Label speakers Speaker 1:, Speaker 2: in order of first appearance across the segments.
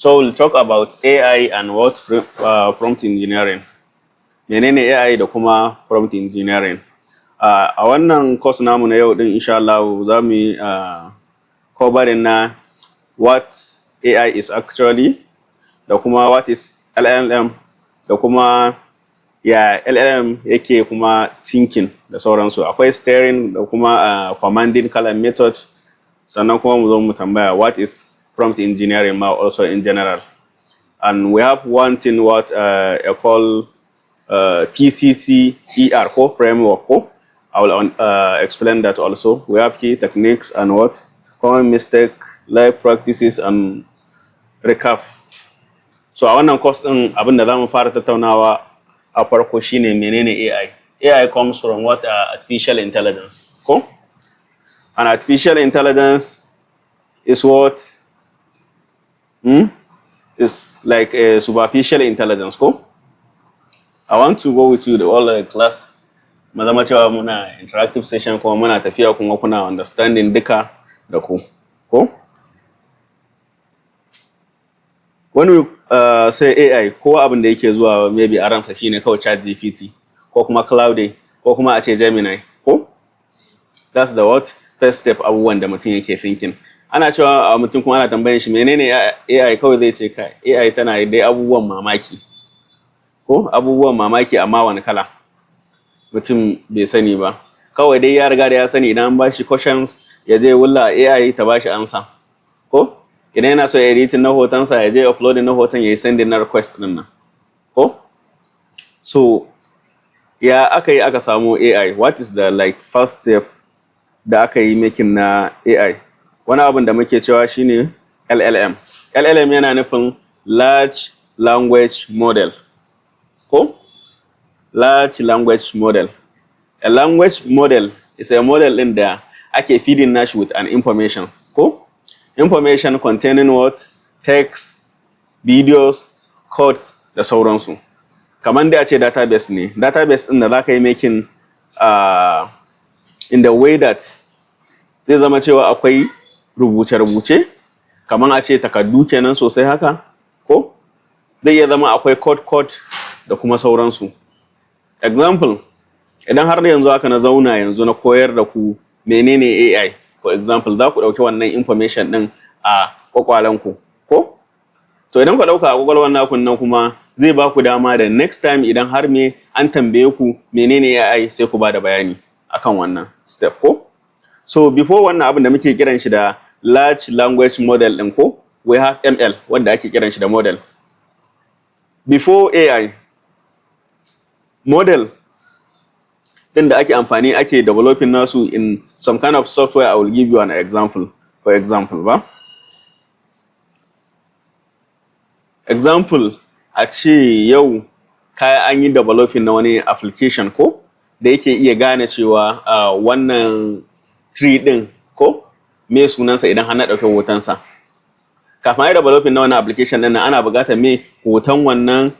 Speaker 1: So we'll talk about AI and what prompt engineering. Menene AI da kuma prompt engineering? A wannan course namu na yau din, insha Allah, za mu yi covering na what AI is actually, da kuma what is LLM, da kuma ya LLM yake kuma thinking da sauransu. Akwai steering da kuma commanding kalan method. Sannan kuma mu zo mu tambaya what is prompt engineering ma also in general. And we have one thing what I call TCCER ko framework ko. I will explain that also. We have key techniques and what common mistake, life practices and recap. So a wannan course din, abin da zamu fara tattaunawa a farko shine menene AI. AI comes from what? Artificial intelligence ko? And artificial intelligence is what? Hmm? Is like a superficial intelligence ko? I want to go with you the all the class. Mu zama cewa muna interactive session kuma muna tafiya kuma kuna understanding duka da ku. Ko? When we say AI, kowa abin da yake zuwa maybe a ransa shine kawai ChatGPT ko kuma Claude ko kuma a ce Gemini ko? That's the what? First step abubuwan da mutum yake thinking. Ana cewa a mutum kuma ana tambayan shi menene AI, kawai zai ce kai, AI tana dai abubuwan mamaki. Ko abubuwan mamaki, amma wani kala? Mutum bai sani ba. Kawai dai ya riga da ya sani idan an bashi questions, ya je wulla AI ta bashi ansa. Ko? Idan yana so ya editing na hotonsa, ya je uploading na hoton, ya yi sending na request din nan. Ko? So ya aka yi aka samu AI? What is the like first step da aka yi making na AI? Wani abin da muke cewa shine LLM. LLM yana nufin Large Language Model. Ko? Large Language Model. A language model is a model ɗin da ake feeding nashi with an information. Ko? Information containing what? Text, videos, codes da sauransu. Kamar da a ce database ne. Database ɗin da za ka yi making in the way that zai zama cewa akwai rubuce-rubuce, kamar a ce takardu kenan sosai haka, ko? Zai iya zama akwai code-code da kuma sauransu. Example, idan har yanzu haka na zauna yanzu na koyar da ku menene AI, for example, za ku ɗauki wannan information ɗin a ƙwaƙwalenku, ko? To idan ku ɗauka a ƙwaƙwalwan naku nan, kuma zai ba ku dama da next time idan har me an tambaye ku menene AI, sai ku ba da bayani akan wannan step, ko? So before wannan abin da muke kiran shi da large language model ɗin ko, we have ML wanda ake kiran shi da model. Before AI, model ɗin da ake amfani ake developing nasu in some kind of software, I will give you an example. For example, ba? Example, a ce yau kaya an yi developing na wani application ko da yake iya gane cewa wannan tree ɗin ko me sunansa idan har na ɗauki hotonsa. Kafin a yi developing na wannan application ɗin nan, ana buƙatar me? Hoton wannan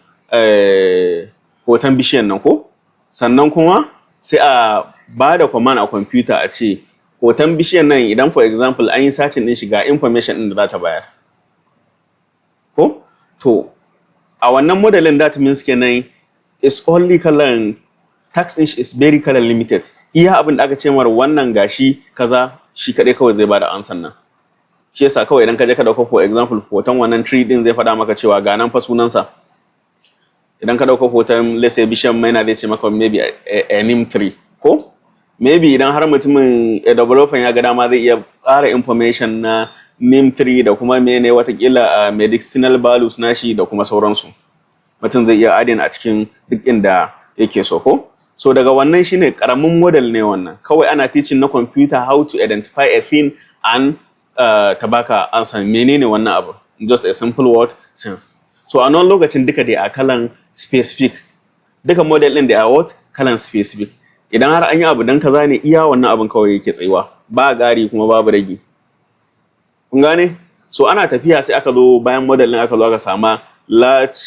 Speaker 1: hoton bishiyan nan ko? Sannan kuma sai a ba da command a computer a ce hoton bishiyan nan, idan for example an yi searching ɗin shi, ga information ɗin da za ta bayar. Ko? To a wannan modelin, that means kenan is only kalan task ɗin shi is very kalan limited. Iya abin da aka ce mar wannan gashi kaza, shi kaɗai kawai zai bada ansan nan. Shi yasa kawai idan ka je ka ɗauko, for example, hoton wannan tree ɗin, zai faɗa maka cewa ga nan fa sunansa. Idan ka ɗauko hoton, let's say, bishiyan maina, zai ce maka maybe a neem tree ko? Maybe idan har mutumin a developer ya ga dama, zai iya ƙara information na neem tree da kuma mene watakila medicinal values nashi da kuma sauransu. Mutum zai iya adding a cikin duk inda yake so, ko? So daga wannan shine karamin model ne wannan. Kawai ana teaching na computer how to identify a thing and ta baka answer menene wannan abu. Just a simple word sense. So a nan lokacin duka dai a kalan specific. Duka model ɗin da a what? Kalan specific. Idan har an yi abu dan kaza ne, iya wannan abin kawai yake tsayuwa. Ba ƙari kuma babu ragi. Kun gane? So ana tafiya, sai aka zo bayan model ɗin, aka zo aka sama large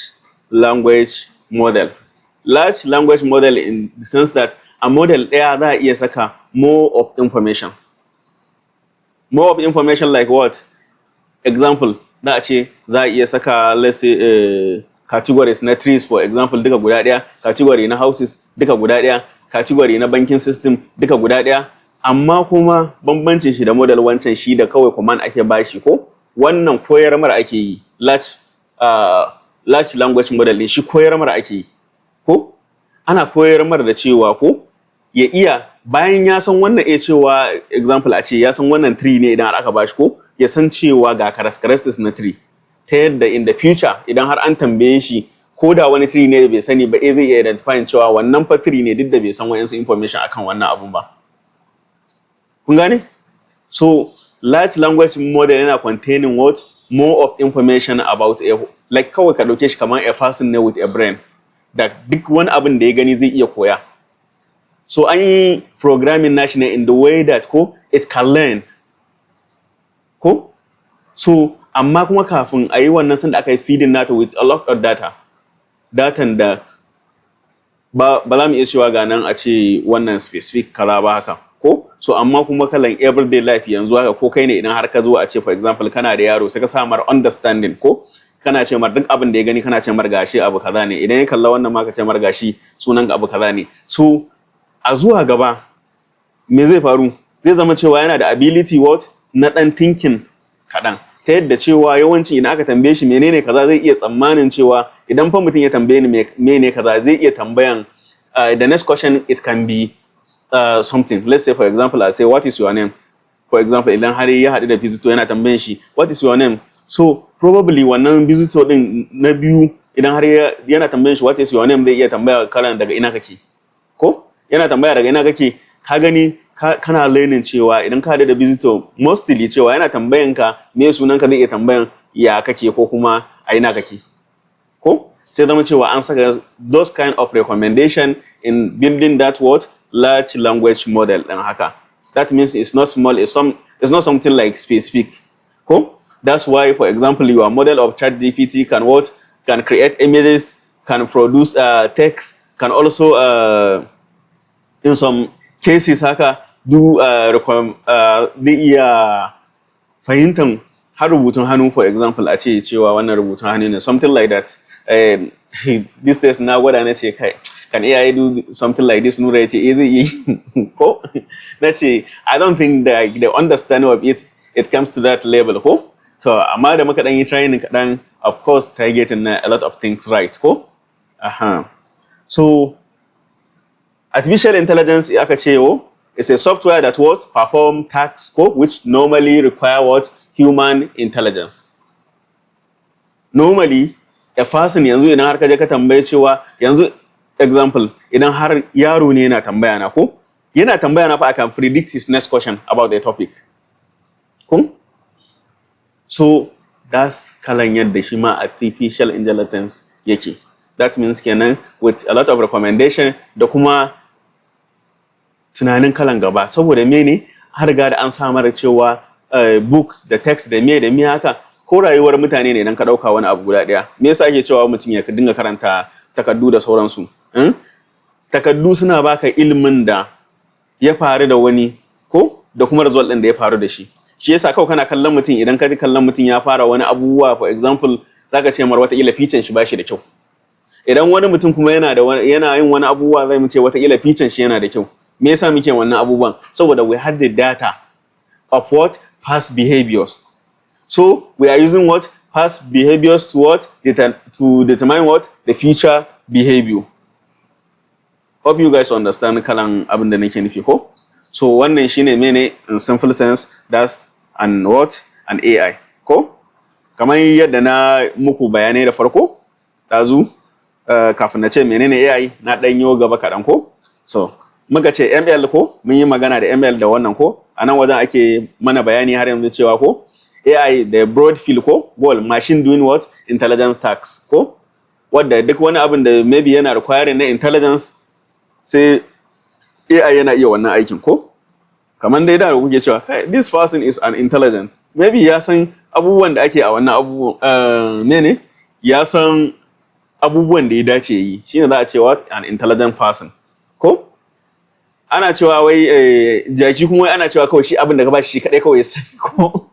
Speaker 1: language model. Large language model in the sense that a model ɗaya za a iya saka more of information. More of information like what? Example, Za a ce za a iya saka, let's say, categories na trees, for example, duka guda ɗaya, category na houses duka guda ɗaya, category na banking system duka guda ɗaya. Amma kuma bambancin shi da model wancan, shi da kawai command ake bashi ko, wannan koyar mara ake yi. Large language model ne, shi koyar mara ake yi ko. Ana koyar mara da cewa ko ya iya, bayan ya san wannan, iya cewa, example, a ce ya san wannan tree ne, idan har aka bashi ko, ya san cewa ga characteristics na tree, ta yadda in the future idan har an tambaye shi ko da wani tree ne bai sani ba, zai iya identifying cewa wannan fa tree ne, duk da bai san wa'insu information akan wannan abun ba. Kun gane? So large language model yana containing what? More of information about a, like, kawai ka dauke shi kamar a person ne with a brain da duk wani abin da ya gani zai iya koya. So an yi programming nashi ne in the way that ko it can learn ko. So amma kuma kafin a yi wannan, sanda aka yi feeding nata with a lot of data, datan da ba za mu iya cewa ga nan a ce wannan specific kaza ba haka ko. So amma kuma kalan everyday life yanzu haka ko, kai ne idan har ka zo, a ce, for example, kana da yaro, sai ka sa mar understanding ko, kana ce mar duk abin da ya gani, kana ce mar gashi abu kaza ne. Idan ya kalla wannan ma, ka ce mar gashi sunan abu kaza ne. So a zuwa gaba me zai faru? Zai zama cewa yana da ability what? Na dan thinking kaɗan, ta yadda cewa yawanci idan aka tambaye shi menene kaza, zai iya tsammanin cewa idan fa mutum ya tambaye ni mene kaza, zai iya tambayan the next question, it can be something. Let's say, for example, I say, "What is your name?" For example, idan har ya haɗu da visitor, yana tambayan shi, "What is your name?" So probably wannan visitor din na biyu, idan har yana tambayan shi "What is your name?", zai iya tambaya kalan "Daga ina kake?" ko. Yana tambaya "Daga ina kake?", ka gani, kana learning cewa idan ka haɗu da visitor, mostly cewa yana tambayan ka me sunan ka, zai iya tambayan ya kake ko kuma a ina kake ko. Sai zama cewa an saka those kind of recommendation in building that what? Large language model ɗin haka. That means it's not small, it's not something like specific ko. That's why, for example, your model of ChatGPT can what? Can create images, can produce text, can also in some cases haka do zai iya fahimtan har rubutun hannu. For example, a ce cewa wannan rubutun hannu ne, something like that. This days na gwada, na ce, "Kai, can AI do something like this?" Nura ya ce eh, zai yi ko. Na ce, "I don't think that the understanding of it, it comes to that level ko." To amma da muka dan yi training kaɗan, of course ta getting na a lot of things right ko. Aha. So artificial intelligence, aka ce oh, it's a software that what? Perform tasks ko, which normally require what? Human intelligence. Normally a person, yanzu idan har ka je ka tambaye cewa, yanzu example, idan har yaro ne yana tambaya na ko, yana tambaya na fa, I can predict his next question about the topic ko. So that's kalan yadda shi ma artificial intelligence yake. That means kenan with a lot of recommendation da kuma tunanin kalan gaba, saboda mene? Har ga da an samar cewa books da text da me haka ko. Rayuwar mutane ne, idan ka dauka wani abu guda daya, me yasa ake cewa mutum ya dinga karanta takardu da sauransu? Takaddu suna baka ilimin da ya faru da wani ko, da kuma result din da ya faru da shi. Shi yasa kawai kana kallon mutum, idan ka ji kallon mutum ya fara wani abubuwa, for example, zaka ce mar wataƙila ficen shi bashi da kyau. Idan wani mutum kuma yana yin wani abubuwa, zai mu ce wataƙila ficen shi yana da kyau. Me yasa muke wannan abubuwan? Saboda we had the data of what? Past behaviors. So we are using what? Past behaviors to what? To determine what? The future behavior. Hope you guys understand kalan abin da nake nufi ko. So wannan shine mene? In simple sense, that's an what? An AI ko. Kamar yadda na muku bayanai da farko ɗazu, kafin na ce menene AI, na ɗan gaba kaɗan ko. So muka ce ML ko, mun yi magana da ML da wannan ko. A nan wajen ake mana bayani har yanzu cewa ko AI, the broad field ko, well, machine doing what? Intelligence tasks ko, wadda duk wani abin da maybe yana requiring na intelligence, sai AI yana iya wannan aikin ko. Kamar dai da kuke cewa, "Hey, this person is an intelligent," maybe ya san abubuwan da ake a wannan abubuwan, mene, ya san abubuwan da ya dace yi, shine za a ce what? An intelligent person ko. Ana cewa wai jaki kuma, wai ana cewa kawai shi abin da ka ba shi kadai kawai ya sani ko.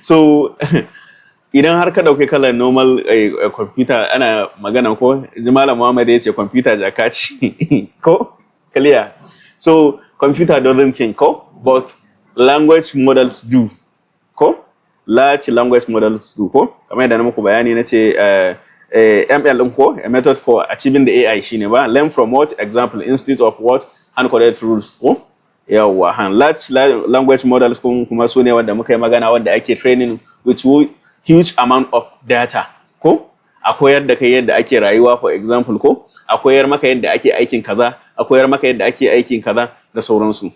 Speaker 1: So idan har ka ɗauki kalan normal computer, ana magana ko Malam Muhammad ya ce computer jaka ce ko, clear? So computer doesn't think ko, but language models do ko, large language models do ko. Kamar yadda na muku bayani na ce ML ɗin ko, a method for achieving the AI shine ba learn from what example instead of what hand-coded rules ko. Yawwa, han large language models kuma su ne wanda muka yi magana, wanda ake training with huge amount of data ko. A koyar da kai yadda ake rayuwa, for example ko, a koyar maka yadda ake aikin kaza, a koyar maka yadda ake aikin kaza da sauransu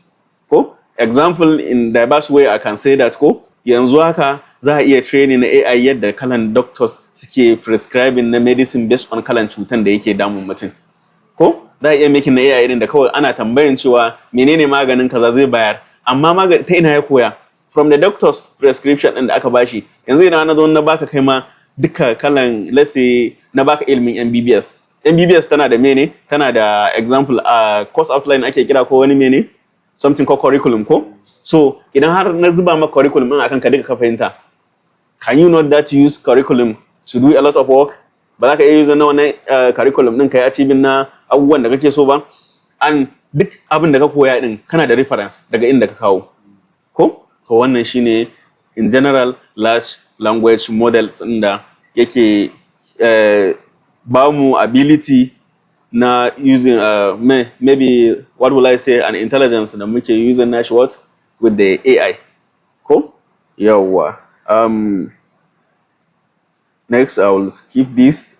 Speaker 1: ko. Example, in the best way I can say that ko, yanzu haka za a iya training na AI yadda kalan doctors suke prescribing na medicine based on kalan cutan da yake damun mutum ko. Za a iya making na AI irin da kawai ana tambayan cewa menene maganin kaza, zai bayar. Amma magani ta ina ya koya? From the doctor's prescription din da aka bashi. Yanzu idan na zo na baka kai ma duka kalan, let's say na baka ilimin MBBS. MBBS tana da mene? Tana da example a course outline ake kira ko wani mene, something ko curriculum ko. So idan har na zuba maka curriculum din akan ka duka ka fahimta, can you not that use curriculum to do a lot of work? Ba za ka iya use na wannan curriculum din kai achieving na abubuwan da kake so ba? And duk abin da ka koya din, kana da reference daga inda ka kawo ko. To wannan shine in general large language models ɗin da yake ba mu ability na using maybe, what will I say, an intelligence da muke using nashi what with the AI ko. Yawwa, next I will skip this.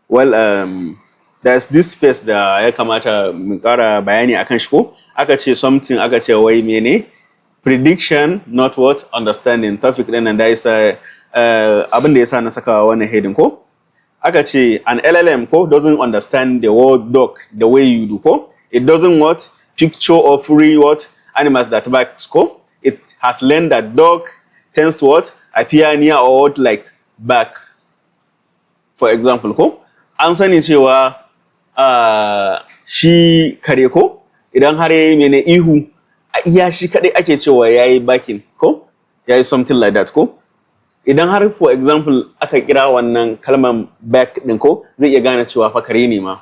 Speaker 1: Well, there's this space da ya kamata mu ƙara bayani akan shi ko. Aka ce something, aka ce wai mene? Prediction, not what understanding. Topic ɗin nan da isa abin da yasa na saka wannan heading ko. Aka ce an LLM ko doesn't understand the word "dog" the way you do ko. It doesn't what picture of free what animals that barks ko. It has learned that dog tends to what appear near or what like bark, for example ko. An sani cewa shi kare ko, idan har yayi mene, ihu, a iya shi kadai ake cewa yayi barking ko yayi something like that ko. Idan har, for example, aka kira wannan kalmar "bark" din ko, zai iya gane cewa fa kare ne ma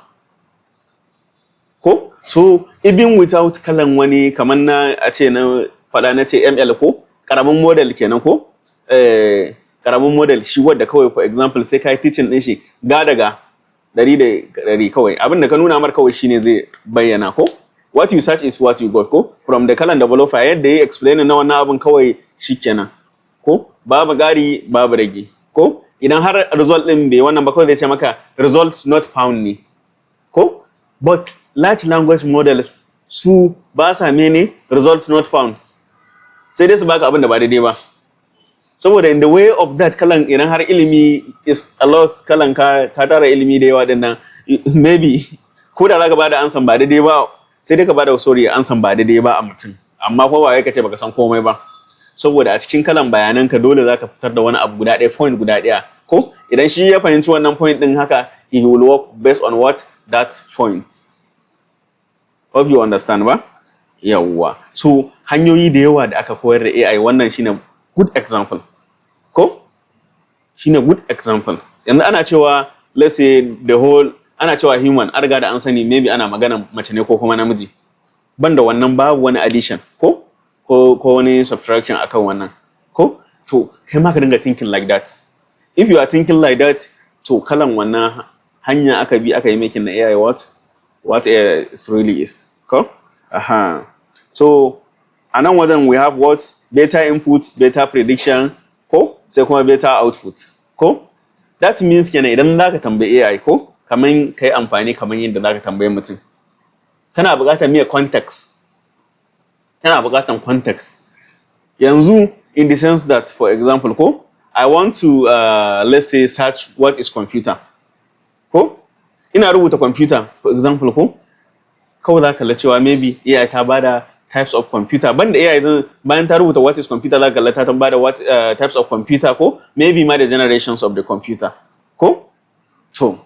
Speaker 1: ko. So even without kalan wani, kamar na a ce na faɗa na ce ML ko, karamin model kenan ko, karamin model shi wadda kawai, for example, sai kai teaching din shi ga daga 100 da 100, kawai abin da ka nuna mar kawai shine zai bayyana ko. What you search is what you got ko. From the kalan developer, yadda ya explain na wannan abin kawai shikenan ko, babu gari babu rage ko. Idan har result din bai wannan ba, kawai zai ce maka "results not found" ne ko. But large language models su ba sa mene "results not found", sai dai su baka abin da ba daidai ba. Saboda in the way of that kalan, idan har ilimi is a lot, kalan ka tara ilimi da yawa din nan, maybe ko da zaka bada ansan ba daidai ba, sai dai ka bada, sorry, ansan ba daidai ba a mutum. Amma ko ba wai ka ce baka san komai ba, saboda a cikin kalan bayanan ka dole zaka fitar da wani abu guda ɗaya, point guda ɗaya ko. Idan shi ya fahimci wannan point din haka, he will work based on what that point. Hope you understand ba? Yawwa. So hanyoyi da yawa da aka koyar da AI, wannan shine good example ko, shine good example. Yanzu ana cewa, let's say the whole, ana cewa human, an riga da an sani maybe ana magana mace ne ko kuma namiji. Banda wannan babu wani addition ko wani subtraction akan wannan ko. To kai ma ka dinga thinking like that. If you are thinking like that, to kalan wannan hanya aka bi aka yi making na AI what AI is really is ko. Aha, so a nan wajen we have what better input, better prediction ko, sai kuma better output ko. That means kenan idan zaka tambayi AI ko, kaman kai amfani kaman yadda zaka tambayi mutum, kana buƙatar miya context, kana buƙatar context. Yanzu in the sense that, for example ko, I want to let's say search what is computer ko. Ina rubuta computer, for example ko, kawai za ka kalla cewa maybe AI ta bada types of computer. Banda AI zan bayan ta rubuta "what is computer", za ka kalla ta bada what types of computer ko, maybe ma the generations of the computer ko. To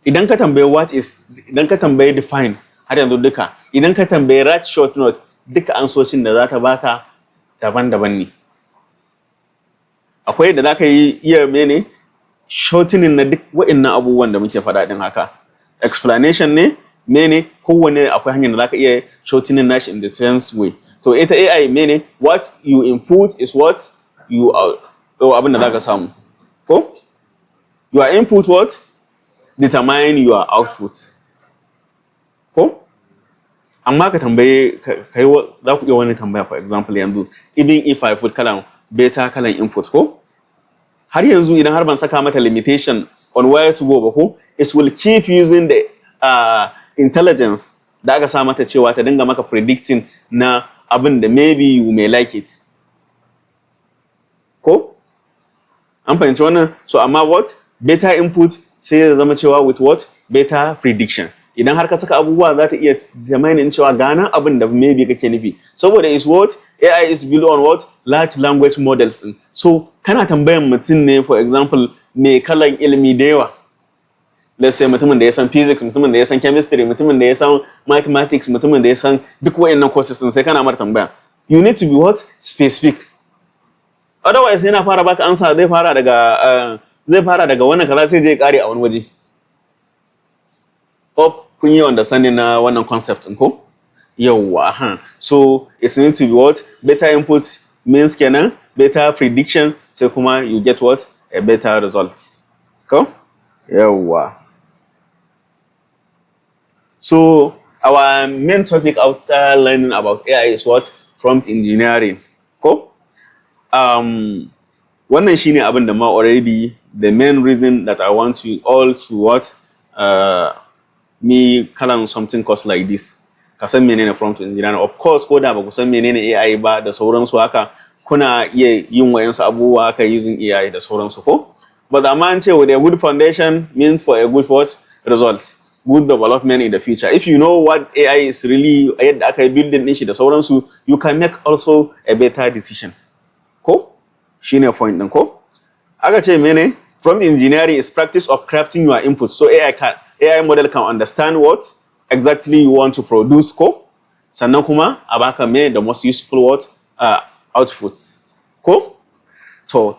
Speaker 1: idan ka tambaye what is, idan ka tambaye define, har yanzu duka, idan ka tambaye write short note. Duka ansoshin da za ta baka daban-daban ne. Akwai yadda za ka yi iya mene shortening na duk wa'innan abubuwan da muke faɗa ɗin haka. Explanation ne mene kowanne, akwai hanyar da za ka iya shortening nashi in the same way. To ita AI mene, what you input is what you are, abin da za ka samu ko. Your input what determine your output ko. Amma ka tambaye kai, za ku iya wani tambaya, for example yanzu, even if I put kalan better kalan input ko, har yanzu idan har ban saka mata limitation on where to go ba ko, it will keep using the intelligence da aka sa mata cewa ta dinga maka predicting na abin da maybe you may like it ko. An fahimci wannan? So amma what better input sai ya zama cewa with what better prediction, idan har ka saka abubuwa, za ta iya determining cewa gana abin da maybe kake nufi, saboda is what AI is built on what large language models din. So kana tambayan mutum ne, for example, mai kalan ilimi da yawa, let's say mutumin da ya san physics, mutumin da ya san chemistry, mutumin da ya san mathematics, mutumin da ya san duk wayannan courses din, sai kana mara tambaya, you need to be what specific. Otherwise yana fara baka ansa, zai fara daga wannan kaza, sai je kare a wani waje. Hope kun yi understanding na wannan concept ɗin ko? Yawwa ha. So it need to be what better input means kenan better prediction, sai kuma you get what a better result ko. Yawwa. So our main topic after learning about AI is what? Prompt engineering ko. Wannan shine abin da ma already the main reason that I want you all to what me kalan something course like this. Ka san menene prompt engineering. Of course, ko da ba ku san menene AI ba da sauransu haka, kuna iya yin wayansu abubuwa haka using AI da sauransu ko. But amma an ce with a good foundation means for a good what results, good development in the future. If you know what AI is really, yadda aka yi building din shi da sauransu, you can make also a better decision ko. Shine point din ko. Aka ce mene? Prompt engineering is practice of crafting your input so AI model can understand what exactly you want to produce ko, sannan kuma a baka me the most useful what output ko. To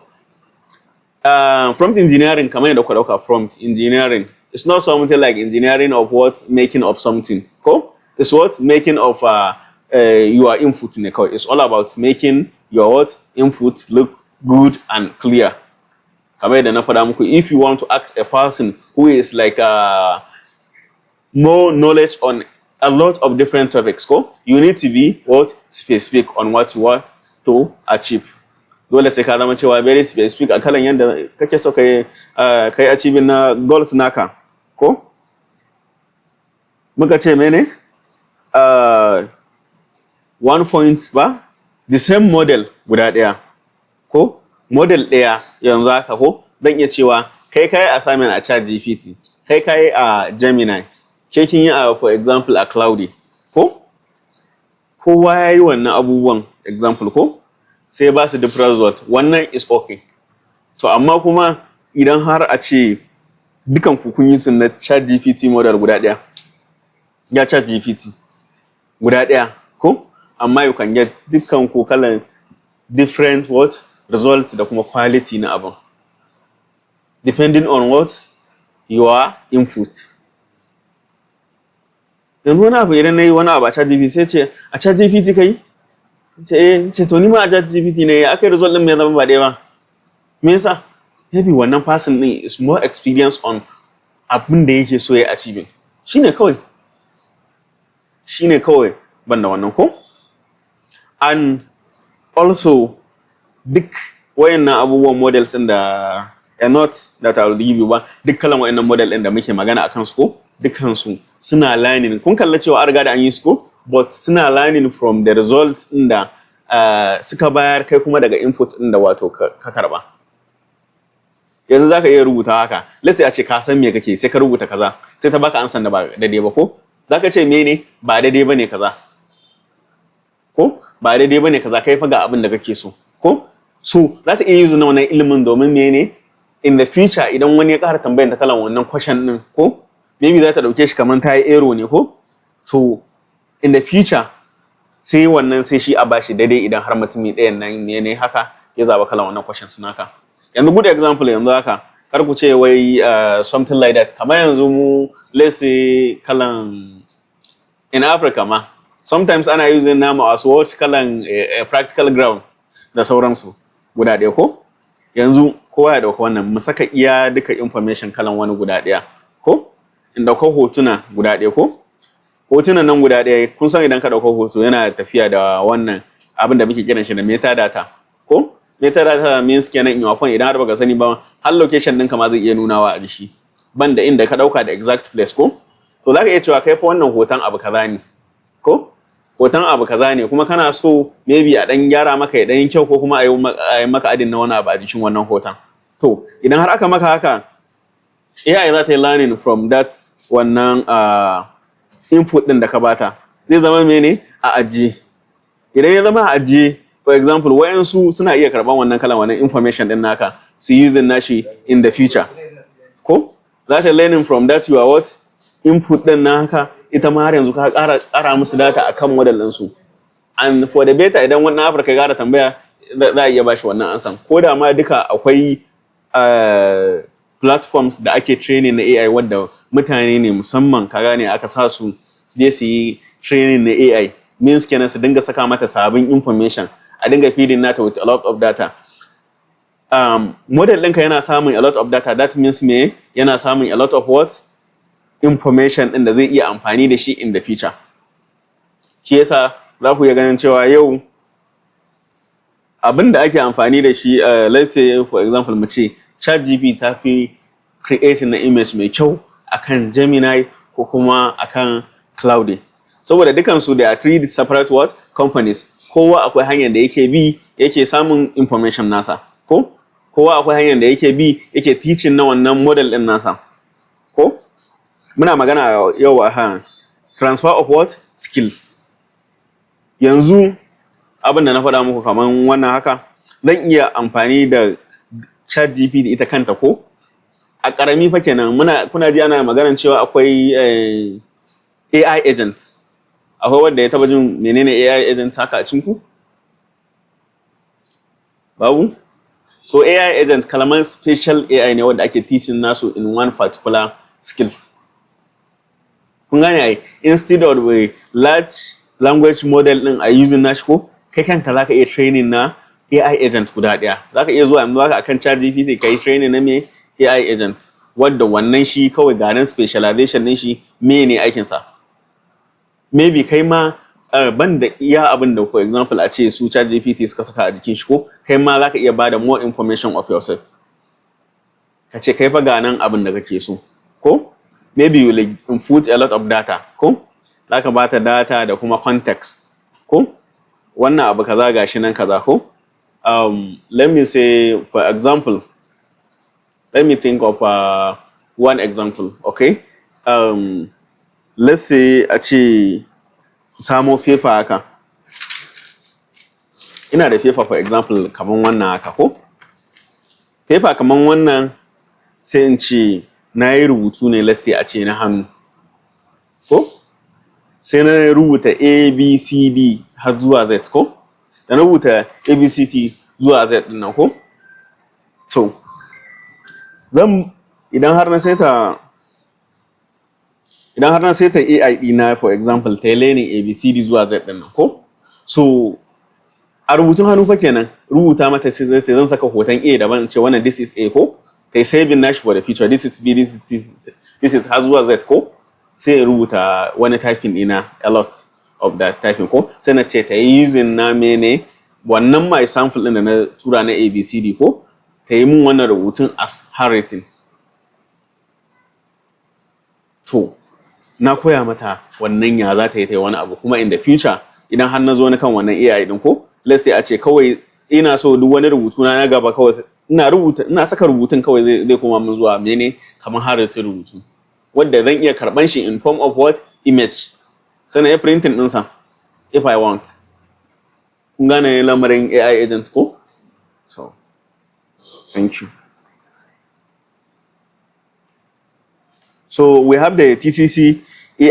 Speaker 1: prompt engineering, kamar yadda kuka dauka, prompt engineering, it's not something like engineering of what making of something ko. It's what making of your input ne kawai. It's all about making your what input look good and clear. Kamar yadda na faɗa muku, if you want to ask a person who is like more knowledge on a lot of different topics ko, you need to be what specific on what you want to achieve. Dole sai ka zama cewa very specific a kalan yadda kake so kai achieving na goals naka ko. Muka ce mene? One point ba the same model guda ɗaya ko, model ɗaya yanzu haka ko, zan iya cewa kai kai assignment a ChatGPT, kai kai a Gemini, ke kin yi a, for example, a Claude ko. Kowa ya yi wannan abubuwan, example ko, sai ba su different result. Wannan is okay. To amma kuma idan har a ce dukan ku kun yi su na ChatGPT model guda ɗaya, ya ChatGPT guda ɗaya ko, amma you can get dukkan ku kalan different what results da kuma quality na abin, depending on what your input. Yanzu wani abu idan na yi wani abu a ChatGPT, sai ce a ChatGPT kai ce, eh, ce to ni ma a ChatGPT ne aka yi, result din mai zama ba ɗaya ba. Me yasa? Maybe wannan person din is more experienced on abin da yake so ya achieving. Shine kawai, shine kawai, banda wannan ko. And also duk wayannan abubuwan models din da a not that I will give you ba, duk kalan wayannan model din da muke magana akan su ko, dukkan su suna learning. Kun kalla cewa an riga da an yi su ko, but suna learning from the results din da suka bayar, kai kuma daga input din da wato ka karba. Yanzu zaka iya rubuta haka, let's say a ce ka san me kake, sai ka rubuta kaza, sai ta baka ansan da ba daidai ba ko. Zaka ce mene? Ba daidai bane kaza ko, ba daidai bane kaza, kai fa ga abin da kake so ko. So za ta iya use na wannan ilimin domin mene? In the future idan wani ya ƙara tambayan ta kalan wannan question din ko, maybe za ta dauke shi kamar ta yi error ne ko. To in the future Sai wannan, sai shi a bashi daidai idan har mutumi ɗayan nan ne haka ya zaba kalan wannan questions naka. Yanzu good example, yanzu haka kar ku ce wai something like that. Kamar yanzu mu, let's say kalan in Africa ma, sometimes ana using namu as what, kalan practical ground da sauransu guda ɗaya ko. Yanzu kowa ya ɗauka wannan, mu saka iya duka information kalan wani guda ɗaya ko, in ɗauka hotuna guda ɗaya ko, hotunan nan guda ɗaya. Kun san idan ka ɗauka hoto, yana tafiya da wannan abin da muke kiran shi da metadata ko. Metadata means kenan in your phone, idan har baka sani ba, har location ɗinka ma zai iya nunawa a jiki, banda inda ka ɗauka da exact place ko. To zaka iya cewa kai fa wannan hoton abu kaza ne ko, hoton abu kaza ne, kuma kana so maybe a ɗan gyara maka ya ɗan yi kyau, ko kuma a yi maka adding na wani abu a jikin wannan hoton. To idan har aka maka haka, AI za ta yi learning from that wannan input ɗin da ka bata, zai zama mene a ajiye. Idan ya zama a ajiye, for example, wayansu suna iya karɓan wannan kalan wannan information ɗin naka su using nashi in the future ko. Za ta learning from that your what, input ɗin naka. Ita ma har yanzu ka ƙara musu data akan model ɗinsu. And for the better, idan wannan Afirka ya ƙara tambaya, za a iya bashi wannan ansan. Ko da ma duka akwai platforms da ake training na AI, wadda mutane ne musamman, ka gane, aka sa su su je su yi training na AI, means kenan su dinga saka mata sabon information, a dinga feeding nata with a lot of data. Model ɗinka yana samun a lot of data, that means me, yana samun a lot of what, information ɗin da zai iya amfani da shi in the future. Shi yasa za ku iya ganin cewa yau abin da ake amfani da shi, let's say for example, mu ce ChatGPT ta fi creating na image mai kyau akan Gemini ko kuma akan Claude, saboda dukansu they are three separate what, companies. Kowa akwai hanyar da yake bi yake samun information nasa ko, kowa akwai hanyar da yake bi yake teaching na wannan model din nasa ko. Muna magana yau a transfer of what, skills. Yanzu abin da na faɗa muku, kaman wannan haka, zan iya amfani da ChatGPT ita kanta ko a ƙarami fa kenan. Muna kuna ji ana maganan cewa akwai AI agent. Akwai wanda ya taba jin menene AI agent haka a cikin ku? Babu. So AI agent kalaman special AI ne wanda ake teaching nasu in one particular skills, kun gane ai. Instead of a large language model din a using nashi ko, kai kanka zaka iya training na AI agent guda ɗaya. Zaka iya zuwa yanzu haka akan ChatGPT kai training na me, AI agent, wadda wannan shi kawai ganin specialization din shi me ne aikin sa. Maybe kai ma ban da iya abin da, for example, a ce su ChatGPT suka saka a jikin shi ko, kai ma zaka iya bada more information of yourself, ka ce kai fa ga nan abin da kake so ko. Maybe you will input a lot of data ko, zaka bata data da kuma context ko, wannan abu kaza gashi nan kaza ko. Let me say for example, let me think of one example, okay. Let's say a ce samo paper haka, ina da paper, for example, kaman wannan haka ko, paper kaman wannan, sai in ce na yi rubutu ne, let's say a ce na hannu ko, sai na rubuta A B C D har zuwa Z ko. Da na rubuta A B C D zuwa Z din nan ko, to zan idan har na saita AI ɗina, for example, ta yi learning A B C D zuwa Z din nan ko. So a rubutun hannu fa kenan, rubuta mata, sai zan saka hoton A daban, in ce wannan this is A ko, ta yi saving nashi for the future, this is B, this is C, this is har zuwa Z ko. Sai in rubuta wani typing ɗina, a lot of that typing ko, sai na ce ta yi using na mene, wannan my sample ɗin da na tura na ABCD ko, ta yi mun wannan rubutun as handwritten. To na koya mata wannan ya za ta yi, ta yi wani abu. Kuma in the future, idan har na zo na kan wannan AI din ko, let's say a ce kawai ina so duk wani rubutu na gaba, kawai ina rubuta, ina saka rubutun, kawai zai koma min zuwa mene, kamar handwritten rubutu, wanda zan iya karban shi in form of what, image, sannan ya printing ɗinsa if I want. Kun gane lamarin AI agent ko? So thank you. So we have the TCC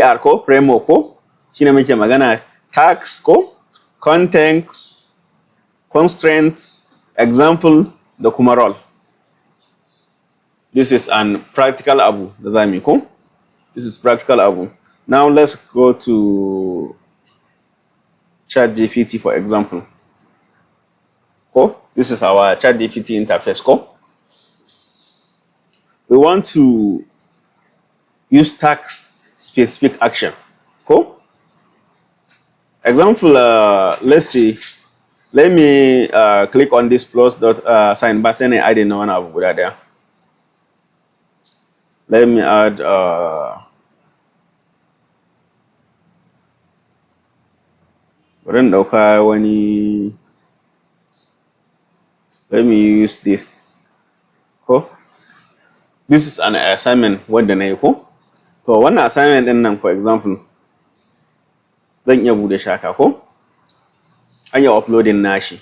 Speaker 1: AR ko, framework ko, shine muke magana tax ko. Context, constraints, example da kuma role. This is an practical abu da za mu yi ko? This is practical abu. Now let's go to ChatGPT, for example. Ko? This is our ChatGPT interface ko? We want to use task specific action. Ko? Example, let's see. Let me click on this plus dot sign ba sai na adding na wani abu guda ɗaya. Let me add bari in ɗauka wani. Let me use this ko. This is an assignment wanda na yi ko. To, wannan assignment ɗin nan, for example, zan iya buɗe shi haka ko. An yi uploading nashi,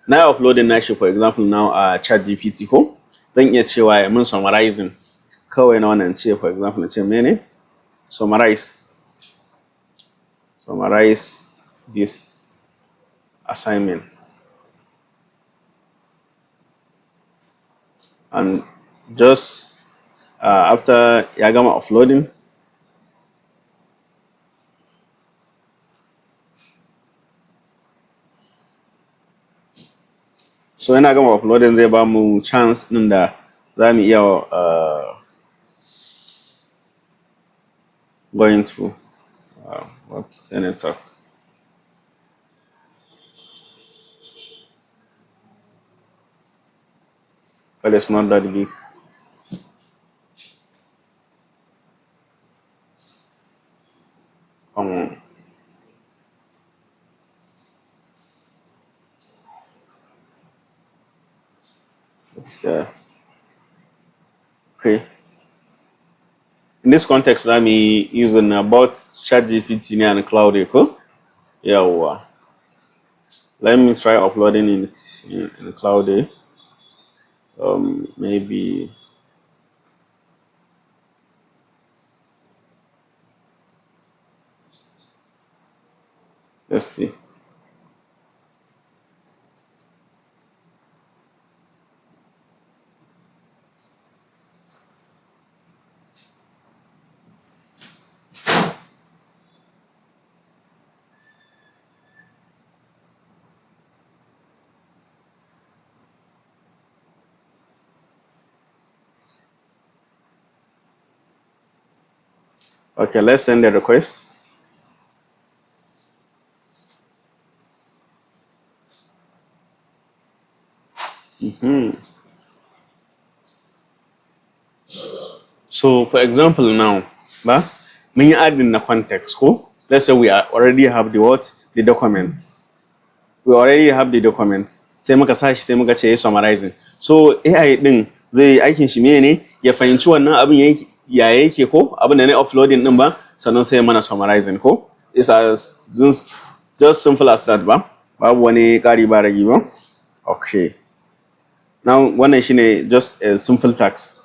Speaker 1: na yi uploading nashi, for example, now a ChatGPT ko. Zan iya cewa ya mun summarizing kawai na wannan. Ce, for example, ce mene? Summarize this assignment. And just after ya gama uploading, so yana gama uploading, zai ba mu chance ɗin da za mu iya going through what's in it talk. But it's not that big. It's the okay. In this context, I'm using about ChatGPT and Claude ko? Yawwa. Let me try uploading it in Claude. Maybe let's see. Okay, let's send the request. So, for example, now, ba, mun yi adding na context ko? Let's say we are already have the what? The documents. We already have the documents. Sai muka sa shi, sai muka ce ya summarizing. So AI din zai yi aikin shi mene? Ya fahimci wannan abin ya yake ko, abin da na uploading din ba, sannan sai mana summarizing ko. It's as just simple as that ba. Babu wani ƙari ba ragi ba. Okay. Now wannan shine just a simple task.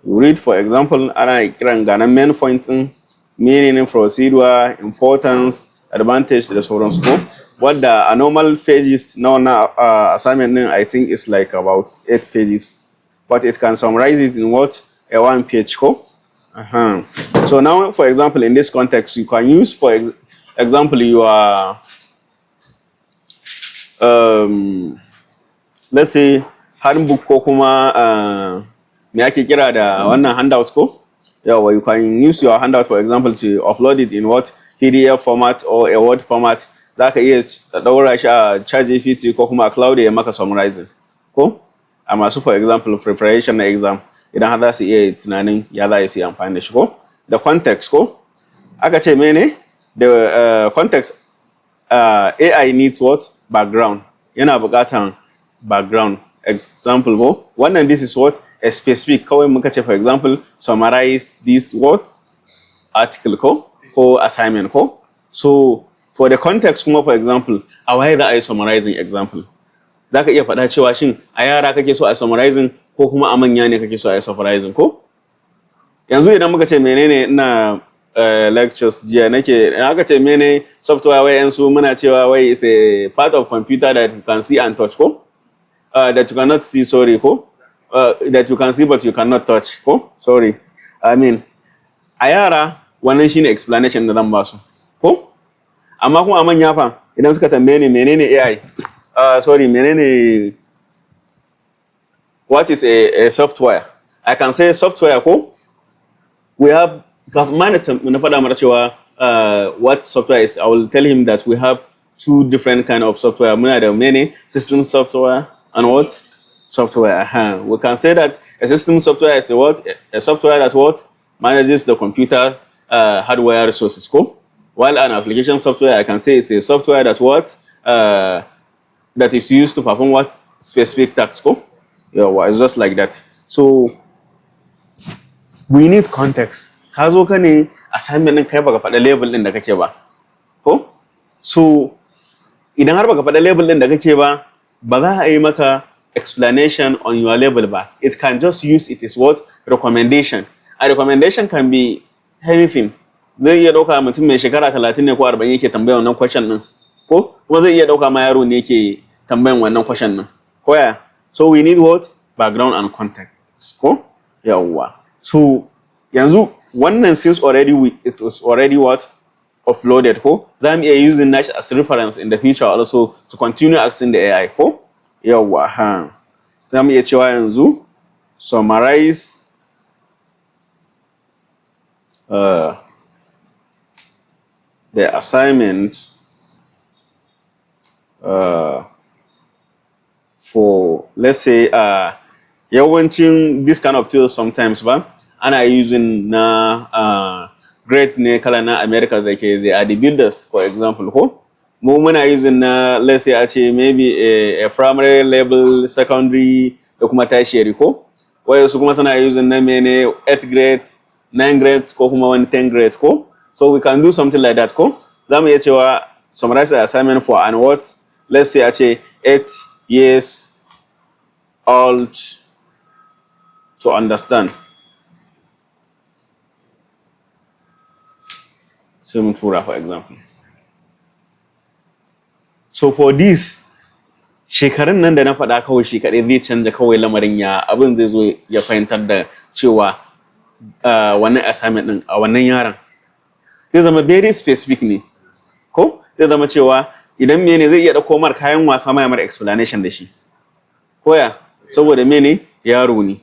Speaker 1: You read, for example, ana kiran ga nan main point din, meaning, procedure, importance, advantage da sauransu ko. Wadda a normal pages na wannan assignment din, I think it's like about 8 pages. But it can summarize it in what? A one page ko. So now, for example, in this context, you can use, for example, you are, let's say, handbook ko kuma me ake kira da wannan, handout ko? Yawwa, you can use your handout, for example, to upload it in what? PDF format or a Word format. Za ka iya ɗaura shi a ChatGPT ko kuma a Claude ya maka summarizing. Ko? A masu, for example, preparation na exam, idan har za su iya tunanin ya za su yi amfani da shi ko? Da context ko? Aka ce mene? The context, AI needs what? Background. Yana buƙatan background. Example ko? Wannan, this is what? A specific, kawai muka ce, for example, summarize this what? Article ko? Ko assignment ko? So, for the context kuma, for example, a waye za a yi summarizing, example? Za ka iya faɗa cewa shin a yara kake so a summarizing ko kuma a manya ne kake so a yi summarizing ko? Yanzu idan muka ce menene ina lectures jiya nake in aka ce mene software, wai su muna cewa wai is a part of computer that you can see and touch ko, that you cannot see, sorry, ko that you can see but you cannot touch ko. Sorry, I mean, a yara wannan shine explanation da zan ba su ko. Amma kuma a manya fa, idan suka tambaye ni menene AI, sorry, menene, what is a software, I can say software ko, we have, kafin ma na faɗa mara cewa what software is, I will tell him that we have two different kind of software. Muna da mene? System software and what? Software. We can say that a system software is a what? A software that what? Manages the computer hardware resources ko. While an application software, I can say it's a software that what? That is used to perform what? Specific task ko. Yeah, well, it's just like that. So we need context. Ka zo ka ne assignment ɗin, kai baka faɗa level ɗin da kake ba. Ko? So idan har baka faɗa level ɗin da kake ba, ba za a yi maka explanation on your level ba. It can just use it is what? Recommendation. A recommendation can be anything. Zai iya ɗauka mutum mai shekara 30 ne ko 40 yake tambayan wannan question ɗin. Ko? Kuma zai iya ɗauka ma yaro ne yake tambayan wannan question ɗin. Ko ya? So we need what? Background and context. Ko? Yawwa. So yanzu wannan, since already it was already what? Uploaded ko? Za mu iya using nashi as reference in the future also to continue asking the AI ko? Yawwa ha. Za mu iya cewa yanzu summarize the assignment for, let's say, yawancin this kind of tools sometimes ba ana using na grade ne kala na America da ke they are the builders, for example ko. Mu muna using na, let's say, a ce maybe a primary level, secondary da kuma tertiary ko. Wayansu kuma suna using na mene? 8th grade, 9 grade ko kuma wani 10 grade ko. So we can do something like that ko. Za mu iya cewa summarize the assignment for and what, let's say, a ce 8 years old to understand. Sai mu tura, for example. So for this, shekarun nan da na faɗa kawai shi kaɗai zai canza kawai lamarin, ya abin zai zo ya fahimtar da cewa wannan assignment ɗin a wannan yaron zai zama very specific ne ko. Zai zama cewa idan mene zai iya ɗauko mar kayan wasa ma ya mar explanation da shi koya, saboda mene? Yaro ne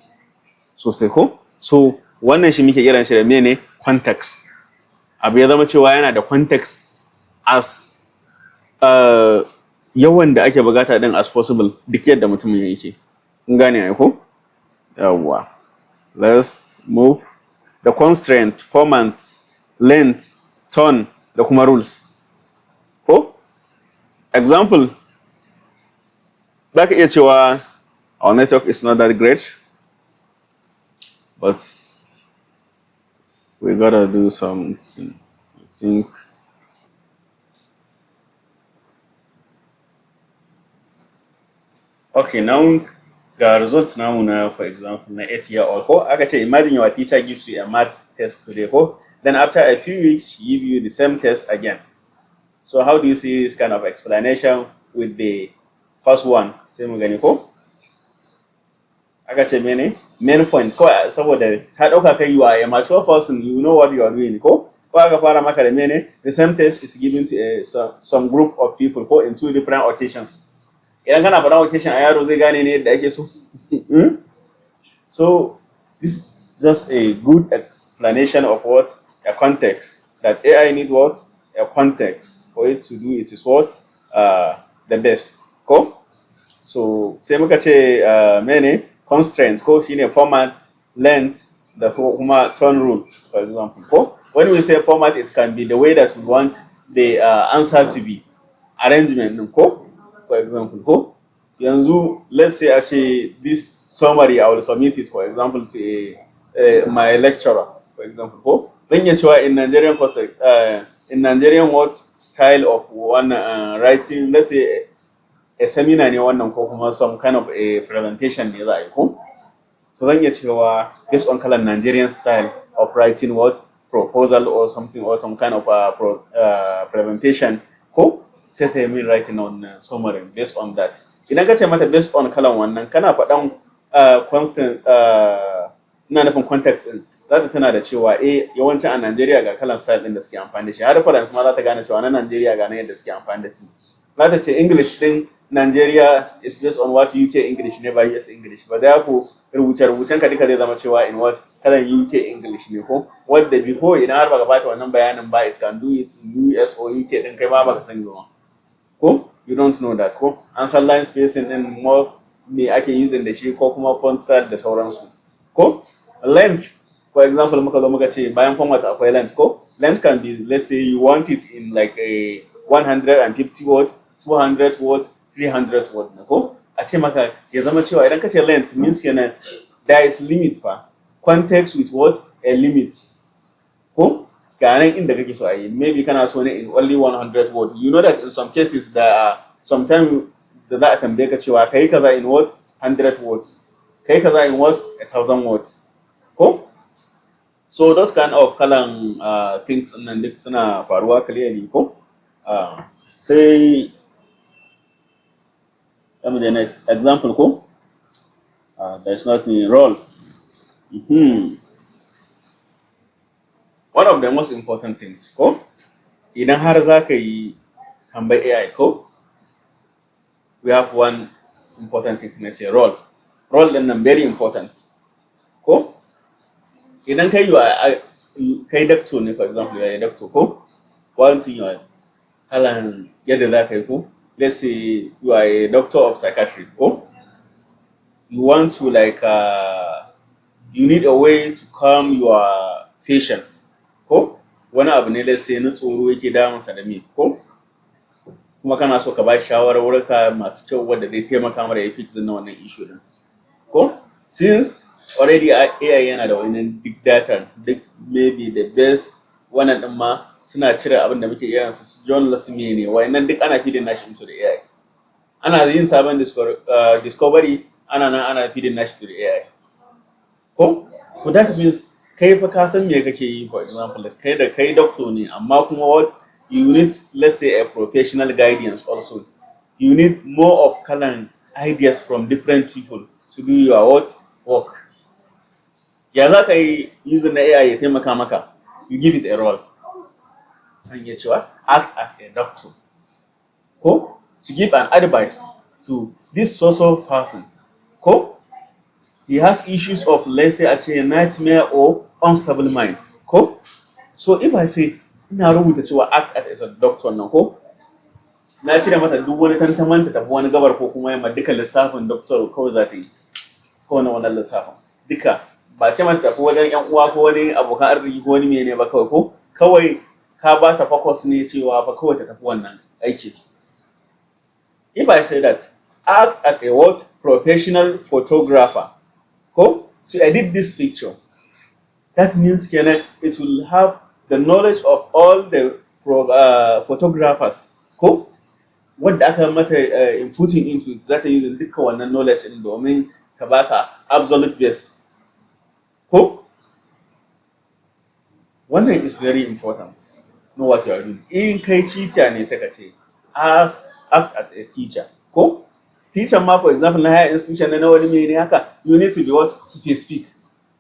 Speaker 1: sosai ko. So wannan shi muke kiran shi da mene? Context. Abu ya zama cewa yana da context as yawan da ake bukata din as possible, duk yadda mutumin yake. Kun gane ai ko? Yawwa, let's move. The constraint, format, length, tone da kuma rules ko. Example, za ka iya cewa our network is not that great, but we gotta do something, I think. Okay, now ga results namu na, for example, na 8 year old ko. Aka ce imagine your teacher gives you a math test today ko, then after a few weeks she give you the same test again. So how do you see this kind of explanation with the first one? Sai mu gani ko. Aka ce mene? Main point ko, saboda ta dauka kai you are a mature person, you know what you are doing ko. Ko aka fara maka da mene? The same test is given to some group of people ko in two different occasions. Idan kana faɗan occasion a yaro zai gane ne yadda ake so. So this is just a good explanation of what? A context, that AI need what? A context for it to do it is what? The best ko. So sai muka ce mene? Constraint ko, shine format, length da kuma tone rule, for example ko. When we say format, it can be the way that we want the answer to be, arrangement din ko, for example ko. Yanzu let's say a ce this summary, I will submit it, for example, to my lecturer, for example ko. Zan iya cewa in Nigerian context, in Nigerian what? Style of one writing, let's say a seminar ne wannan ko kuma some kind of a presentation ne za a yi ko. So zan iya cewa based on kalan Nigerian style of writing what? proposal or something or some kind of presentation ko, sai ta yi min writing on summary based on that. Idan ka ce mata based on kalan wannan, kana faɗan constant, ina nufin context din, za ta tana da cewa eh, yawancin a Najeriya ga kalan style din da suke amfani da shi. Har reference ma za ta gane cewa na Najeriya ga na yadda suke amfani da shi. Za ta ce English din Nigeria is based on what? UK English ne, ba US English ba. Therefore rubuce-rubucen ka duka zai zama cewa in what? Kalan UK English ne ko, wanda before idan har baka bata wannan bayanin ba, it can do it in US or UK din, kai ma baka sani ba ko, you don't know that ko. An san line spacing din, most me ake using da shi ko kuma font style da sauransu ko. Length, for example, muka zo muka ce bayan format akwai length ko. Length can be, let's say you want it in like a 150 word, 200 word, 300 word ne ko. A ce maka ya zama cewa idan ka ce length means kenan there is limit fa, context with what? A limit ko. Ga nan inda kake so a yi, maybe kana so ne in only 100 word. You know that in some cases there are sometimes da za a tambaye ka cewa kai kaza in what? 100 words, kai kaza in what? 1000 words ko. So those kind of kalan things nan duk suna faruwa clearly ko. Sai let me the next example ko. There's nothing role. One of the most important things ko, idan har za ka yi tambayi AI ko, we have one important thing na ce role. Role din nan very important ko. Idan kai yi kai doctor ne, for example, you are a doctor ko, one thing you are kalan yadda za ka yi ko, let's say you are a doctor of psychiatry ko, you want to like you need a way to calm your patient ko. Wani abu ne, let's say na tsoro yake damunsa da me ko, kuma kana so ka ba shi shawarwarka masu kyau wanda zai taimaka mara ya fix na wannan issue din ko. Since already AI yana da wannan big data duk, maybe the best wannan din ma suna cire abin da muke kiran su journalist ne, wayannan duk ana feeding nashi into the AI. Ana yin sabon discovery, ana nan ana feeding nashi to the AI ko. So that means kai fa ka san me kake yi. For example, kai da kai doctor ne, amma kuma what you need, let's say a professional guidance also, you need more of kalan ideas from different people to do your what? Work. Ya za ka yi using na AI ya taimaka maka? You give it a role. San iya cewa act as a doctor ko, to give an advice to this so person ko, he has issues of, let's say, a ce nightmare or unstable mind ko. So if I say ina rubuta cewa act as a doctor nan ko, na cire mata duk wani tantaman ta tafi wani gabar ko kuma yamma. Duka lissafin doctor kawai za ta yi ko na wannan lissafin duka, ba ce mata tafi wajen yan uwa ko wani abokan arziki ko wani mene ba kawai ko. Kawai ka ba ta focus ne cewa fa kawai ta tafi wannan aiki. If I say that act as a what? Professional photographer ko, to edit this picture, that means kenan it will have the knowledge of all the photographers ko, wanda aka mata inputting into it. Za ta use dukkan wannan knowledge din domin ta baka absolute best ko. Wannan is very important. Know what you are doing. In kai teacher ne, sai ka ce as act as a teacher ko. Teacher ma, for example, na higher institution na wani mene haka, you need to be what? Specific.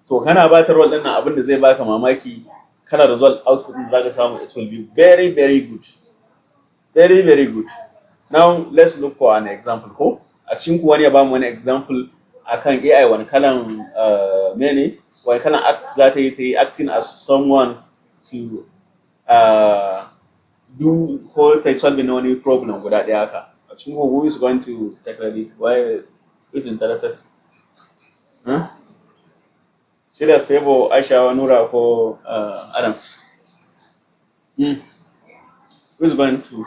Speaker 1: To kana ba ta role din nan, abin da zai baka mamaki, kana result output din da zaka samu, it will be very very good, very very good. Now let's look for an example ko. A cikin ku wani ya bamu wani example akan AI, wani kalan mene, wani kalan act za ta yi, ta yi acting as someone to do ko ta solving wani problem guda ɗaya haka. A cikin ku, who is going to take credit? Why is interested, huh? Serious favor, Aisha, Nura ko Adam? Who is going to?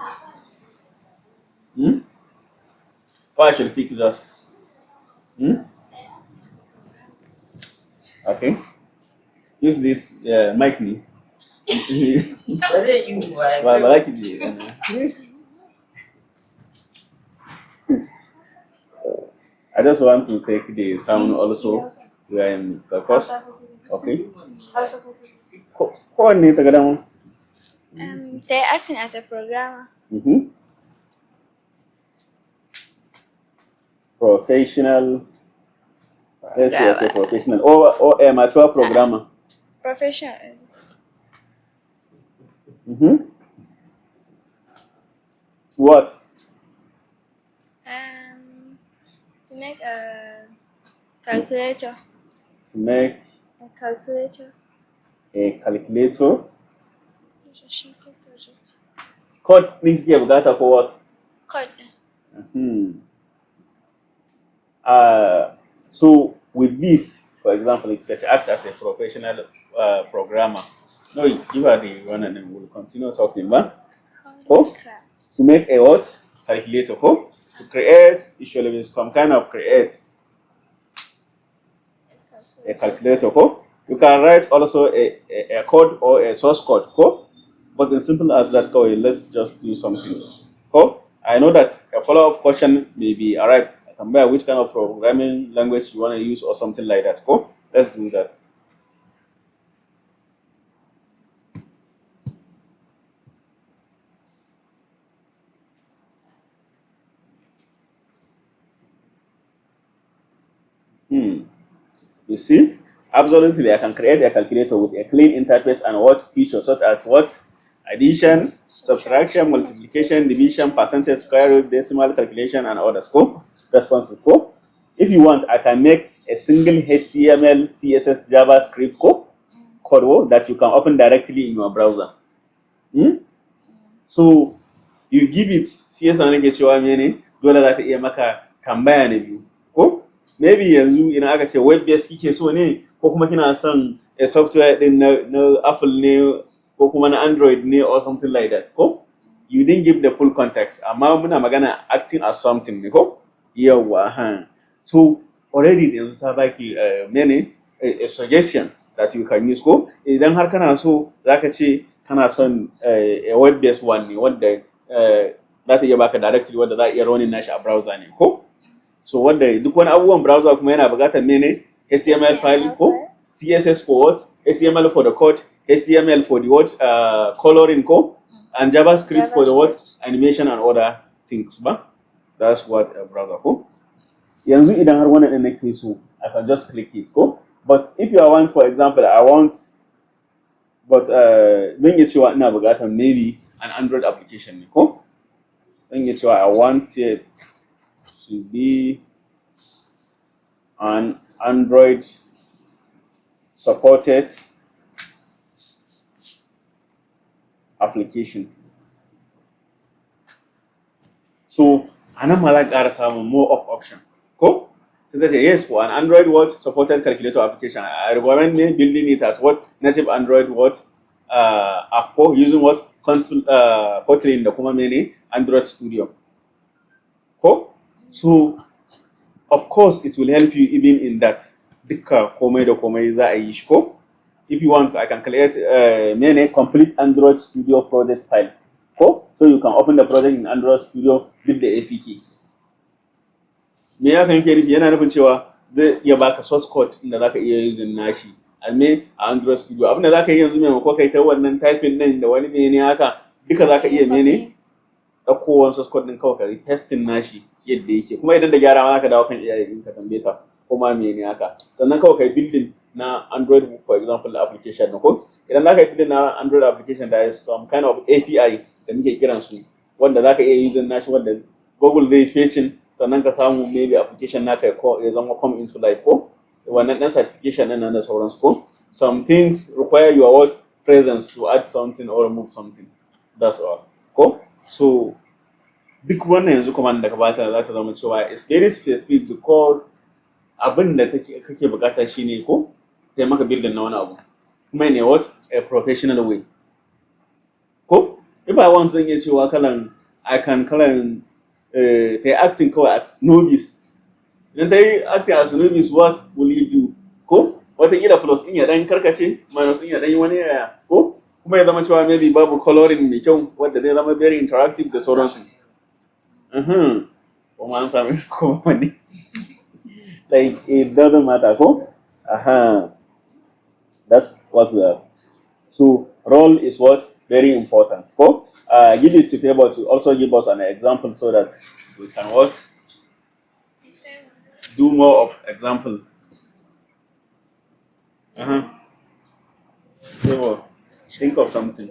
Speaker 1: Why I should pick this? Okay. Use this mic ne.
Speaker 2: Ba zai yi ba.
Speaker 1: Ba ba za ki je. I just want to take the sound also. We are in the course. Okay. Kowanne ta ga dama.
Speaker 3: They're acting as a programmer.
Speaker 1: Professional, let's say as a professional or a mature programmer.
Speaker 3: Professional.
Speaker 1: What?
Speaker 3: To make a calculator.
Speaker 1: To make
Speaker 3: A calculator.
Speaker 1: a calculator.
Speaker 3: It's a simple project.
Speaker 1: Code ɗin kike bukata ko what?
Speaker 3: Code.
Speaker 1: So with this, for example, you can act as a professional programmer. No, give her the one and then we'll continue talking. But
Speaker 3: Holy
Speaker 1: Oh.
Speaker 3: crap.
Speaker 1: To make a what? Calculator. Oh? To create, it should be some kind of create a calculator. Oh? You can write also a code or a source code. Oh? But as simple as that, kawai, let's just do something. Oh? I know that a follow-up question may be arrive. Tambaya which kind of programming language you want to use or something like that. Go. Let's do that. You see? Absolutely, I can create a calculator with a clean interface and what features such as what? Addition, subtraction, multiplication, division, percentage, square root, decimal calculation, and others. Go. Responses. Go. If you want, I can make a single HTML, CSS, JavaScript code oh, that you can open directly in your browser. So you give it, shi yasa nake cewa mene dole za ta iya maka tambaya na biyu ko maybe yanzu idan aka ce web based kike so ne ko kuma kina son a software din na Apple ne ko kuma na Android ne or something like that ko you didn't give the full context, amma muna magana acting as something ne ko yawwa ha. So already yanzu ta baki mene a suggestion that you can use ko idan har kana so zaka ce kana son a web based one ne wanda za ta iya baka directly wanda za a iya running nashi a browser ne ko. So wanda duk wani abubuwan browser kuma yana buƙatar mene HTML file ko CSS for what, HTML for the code, HTML for the what, coloring ko, and JavaScript for the what,
Speaker 3: JavaScript.
Speaker 1: Animation and other things ba. That's what a browser ko. Yanzu idan har wannan din nake so, I can just click it ko. But if you want, for example, I want, but zan iya cewa ina buƙatar maybe an Android application ne ko. Zan iya cewa I want it to be an Android supported application. So a nan ma za ka ƙara samun more of option. Ko? Sai ta ce yes, for an Android what supported calculator application. I recommend me building it as what native Android what app ko using what control, Kotlin da kuma mene Android Studio. Ko? So of course it will help you even in that dukka komai da komai za a yi shi ko? If you want, I can create mene complete Android Studio project files. Ko? So you can open the project in Android Studio, build the APK. Me ya kan yake nufi? Yana nufin cewa zai iya baka source code inda zaka iya using nashi a me a Android Studio. Abinda zaka yi yanzu maimako kai ta wannan typing din da wani mene haka duka zaka iya mene ɗauko wani source code din kawai ka yi testing nashi yadda yake, kuma idan da gyara ma zaka dawo kan AI ɗin ka tambaye ta ko ma mene haka, sannan kawai kai building na Android, for example, application na ko. Idan zaka yi building na Android application, there is some kind of API da muke kiran su wanda zaka iya using nashi wanda Google zai fetching, sannan ka samu maybe application naka ya zama come into life ko wannan dan certification ɗin nan da sauransu ko. Some things require your what presence to add something or remove something, that's all ko. So duk wannan yanzu command da ka bata za ta zama cewa is very specific because abin da take kake bukata shine ko sai maka building na wani abu kuma in a what a professional way ko. If I want, zan iya cewa kalan I can kalan ta yi acting kawai as novice. Idan ta yi acting as novice, what will you do ko? Wataƙila plus ɗin ya ɗan karkace, minus ɗin ya ɗan yi wani yaya ko, kuma ya zama cewa maybe babu coloring mai kyau wanda zai zama very interactive da sauransu. Kuma an sami kuma wani, like, it doesn't matter ko. Aha, that's what we have. So role is what? Very important. Ko? Give it to Favour to also give us an example so that we can what? Do more of example. Favour, think of something.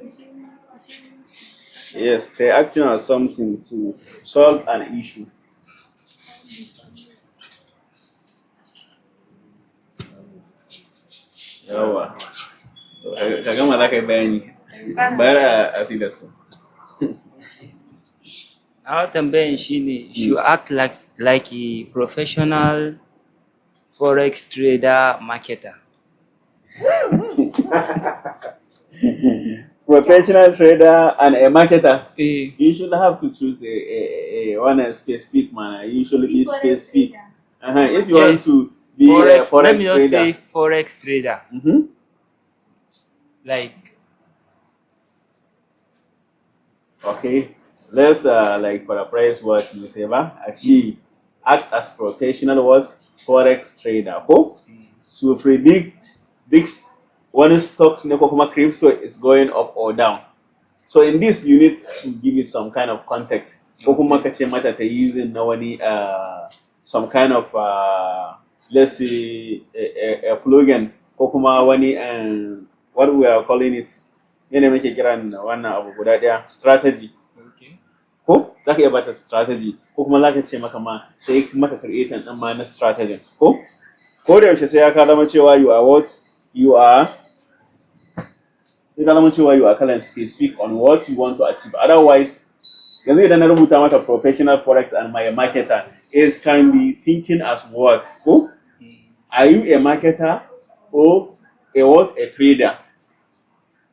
Speaker 1: Yes, they're acting as something to solve an issue. Yauwa. Ka gama za ka yi bayani. Bayar a Asidas.
Speaker 2: Our tambayan shine, should act like a professional forex trader marketer.
Speaker 1: Professional trader and a marketer.
Speaker 2: Eh.
Speaker 1: You should have to choose a one specific manner. You should be specific. If you want
Speaker 2: Yes.
Speaker 1: to be
Speaker 2: Forex,
Speaker 1: a forex
Speaker 2: let me just
Speaker 1: trader.
Speaker 2: say forex trader. Like
Speaker 1: Okay, let's like paraphrase what you say, ba? Actually, act as professional what forex trader. Ko? To predict this one stocks ne ko kuma crypto is going up or down. So in this, you need to give it some kind of context. Ko kuma ka ce mata ta using na wani some kind of let's say a plugin ko kuma wani what we are calling it, mene muke kiran wannan abu guda ɗaya, strategy.
Speaker 2: Okay.
Speaker 1: Ko za ka iya bata strategy ko kuma za ka ce maka ma sai maka creating ɗin ma na strategy, ko da yaushe sai ya ka zama cewa you are what you are, sai ka zama cewa you are kalan specific on what you want to achieve. Otherwise, yanzu idan na rubuta mata professional forex and my marketer is can be thinking as what, ko are you a marketer or a what, a trader?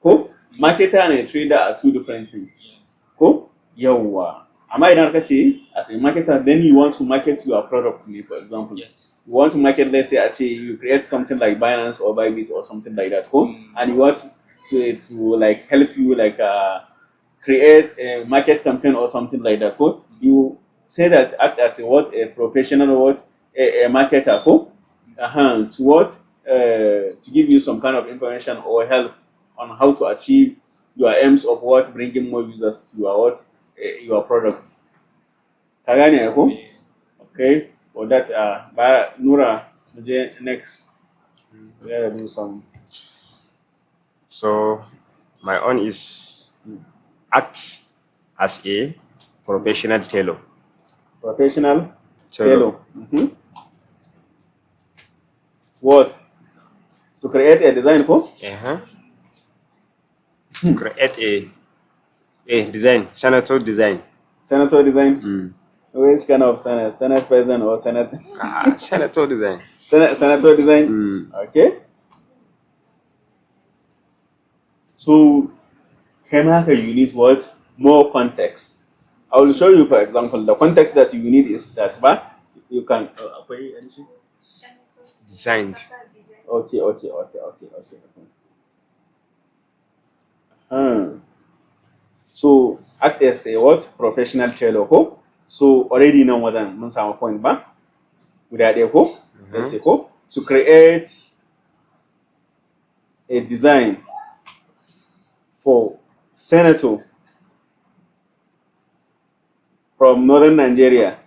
Speaker 1: Ko marketer and a trader are two different things. Ko yawwa, amma idan ka ce as a marketer, then you want to market your product ne, for example. You want to market, let's say, actually you create something like Binance or Bybit or something like that, ko? And you want to like help you like create a market campaign or something like that, ko? You say that act as a what, a professional what, a marketer, ko? To what, to give you some kind of information or help on how to achieve your aims of what, bringing more users to your what, your products. Ka gane ai ko? Okay, for that, ba Nura, mu je next. We gotta do some.
Speaker 4: So my own is act as a professional tailor.
Speaker 1: Professional
Speaker 4: Tailor.
Speaker 1: tailor. What? To create a design ko?
Speaker 4: Uh-huh. To create a design, senator design.
Speaker 1: Senator design. Which kind of senate? Senate president or senate?
Speaker 4: Ah, senator design.
Speaker 1: Senator design. Okay. So, kai ma haka you need what? More context. I will show you, for example, the context that you need is that ba you can akwai any.
Speaker 4: Designed.
Speaker 1: Okay. So act as a what? Professional tailor ko? So already nan wajen mun samu point ba? Guda ɗaya ko? Let's say ko? To create a design for senator from northern Nigeria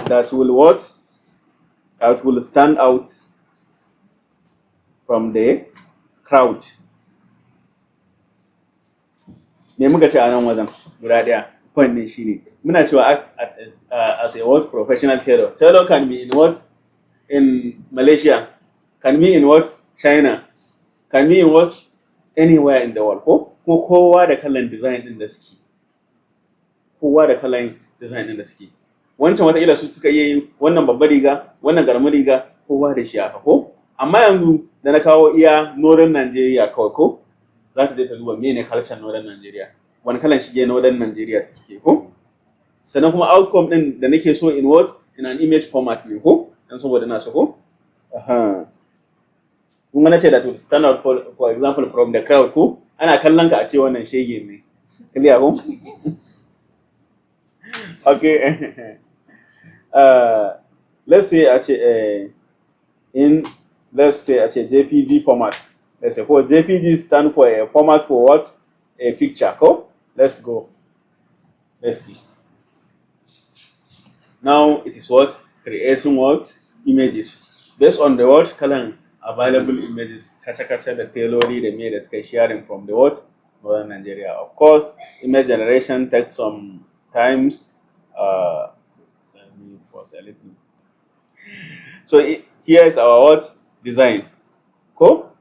Speaker 1: that will what? That will stand out from the crowd. Me muka ce a nan wajen guda ɗaya, point ɗin shine muna cewa act as a what, professional tailor. Tailor can be in what? In Malaysia, can be in what? China, can be in what? Anywhere in the world. Ko kowa da kalan design ɗin da suke. Kowa da kalan design ɗin da suke. Wancan wataƙila su suka iya yi wannan babbar riga, wannan ƙaramin riga, kowa da shi haka ko? Amma yanzu da na kawo iya Northern Nigeria kawai ko? Za ta je ta duba mene culture Northern Nigeria. Wani kalan shige Northern Nigeria ta take ko? Sannan kuma outcome ɗin da nake so in what? In an image format ne ko? Dan saboda na so ko? Aha. Kun ga na ce that will stand out for example from the crowd ko? Ana kallon ka a ce wannan shege ne. Clear ko? Okay. Let's say a ce in, let's say a ce JPG format. Let's say for JPG stand for a format for what? A picture. Ko? Let's go. Let's see. Now it is what? Creating what? Images. Based on the what? Kalan available images. Kacha-kacha da teloli da me da suka sharing from the what? Northern Nigeria. Of course, image generation takes some times. Let me pause a little. So here is our what? Design. Ko?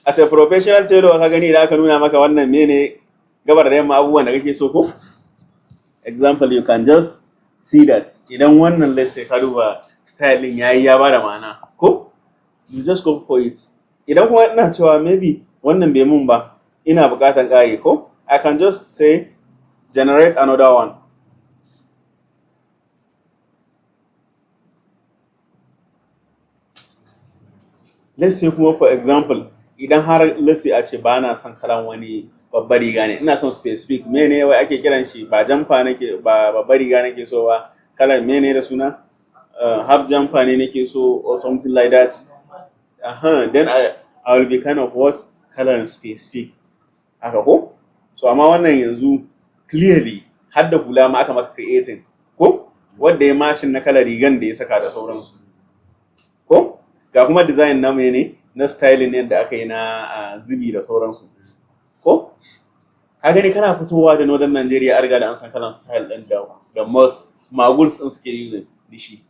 Speaker 1: As a professional tailor, ka gani idan aka nuna maka wannan mene gabar da yamma abubuwan da kake so ko? Example, you can just see that idan wannan, let's say ka duba style din yayi, ya bada ma'ana ko? You just go for it. Idan kuma ina cewa maybe wannan bai mun ba, ina buƙatan ƙari ko? I can just say generate another one. Let's say kuma, for example, idan har let's say a ce ba na son kalan wani babbar riga ne, ina son specific mene wai ake kiran shi, ba jumper nake ba, babbar riga nake so ba, kalan mene da suna half jumper ne nake so or something like that. Then I will be kind of what? Kalan specific haka ko? So amma wannan yanzu clearly har da hula ma aka maka creating ko? Wanda ya matching na kalar rigan da ya saka da sauransu ko? Ga kuma design na mene na styling yadda aka yi na zubi da sauransu ko? Ka gani kana fitowa da Northern Nigeria, an riga da an san kalan style ɗin da the most maguls ɗin suke using da shi.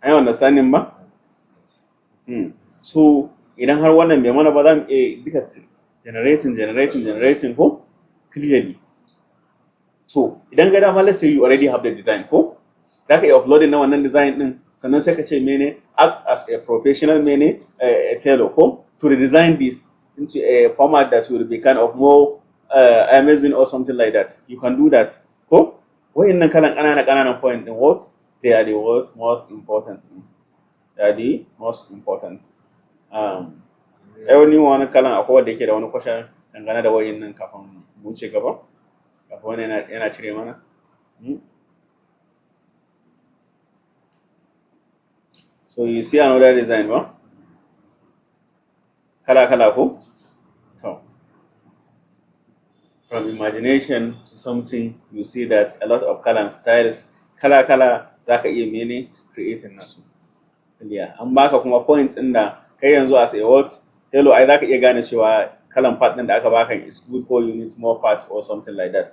Speaker 1: An yi understanding ba? So idan har wannan bai mana ba, za mu iya duka generating, generating, generating ko? Clearly. So idan ga dama, let's say you already have the design ko? Za ka iya uploading na wannan design ɗin, sannan sai ka ce mene, act as a professional mene, a tailor ko, to redesign this into a format that will be kind of more amazing or something like that. You can do that ko? Wayannan kalan ƙanana ƙananan point ɗin, what? They are the most important. They are the most important. Wani wani kalan akwai wanda yake da wani question dangane da wayannan kafin mu wuce gaba? Kafin wani yana cire mana? So you see another design ba? Kala kala ko? To. From imagination to something, you see that a lot of color and styles, kala kala za ka iya mene creating nasu. Clear. An baka kuma points ɗin da kai yanzu as a what? Hello, ai za ka iya gane cewa kalan part ɗin da aka baka is good ko you need more part or something like that.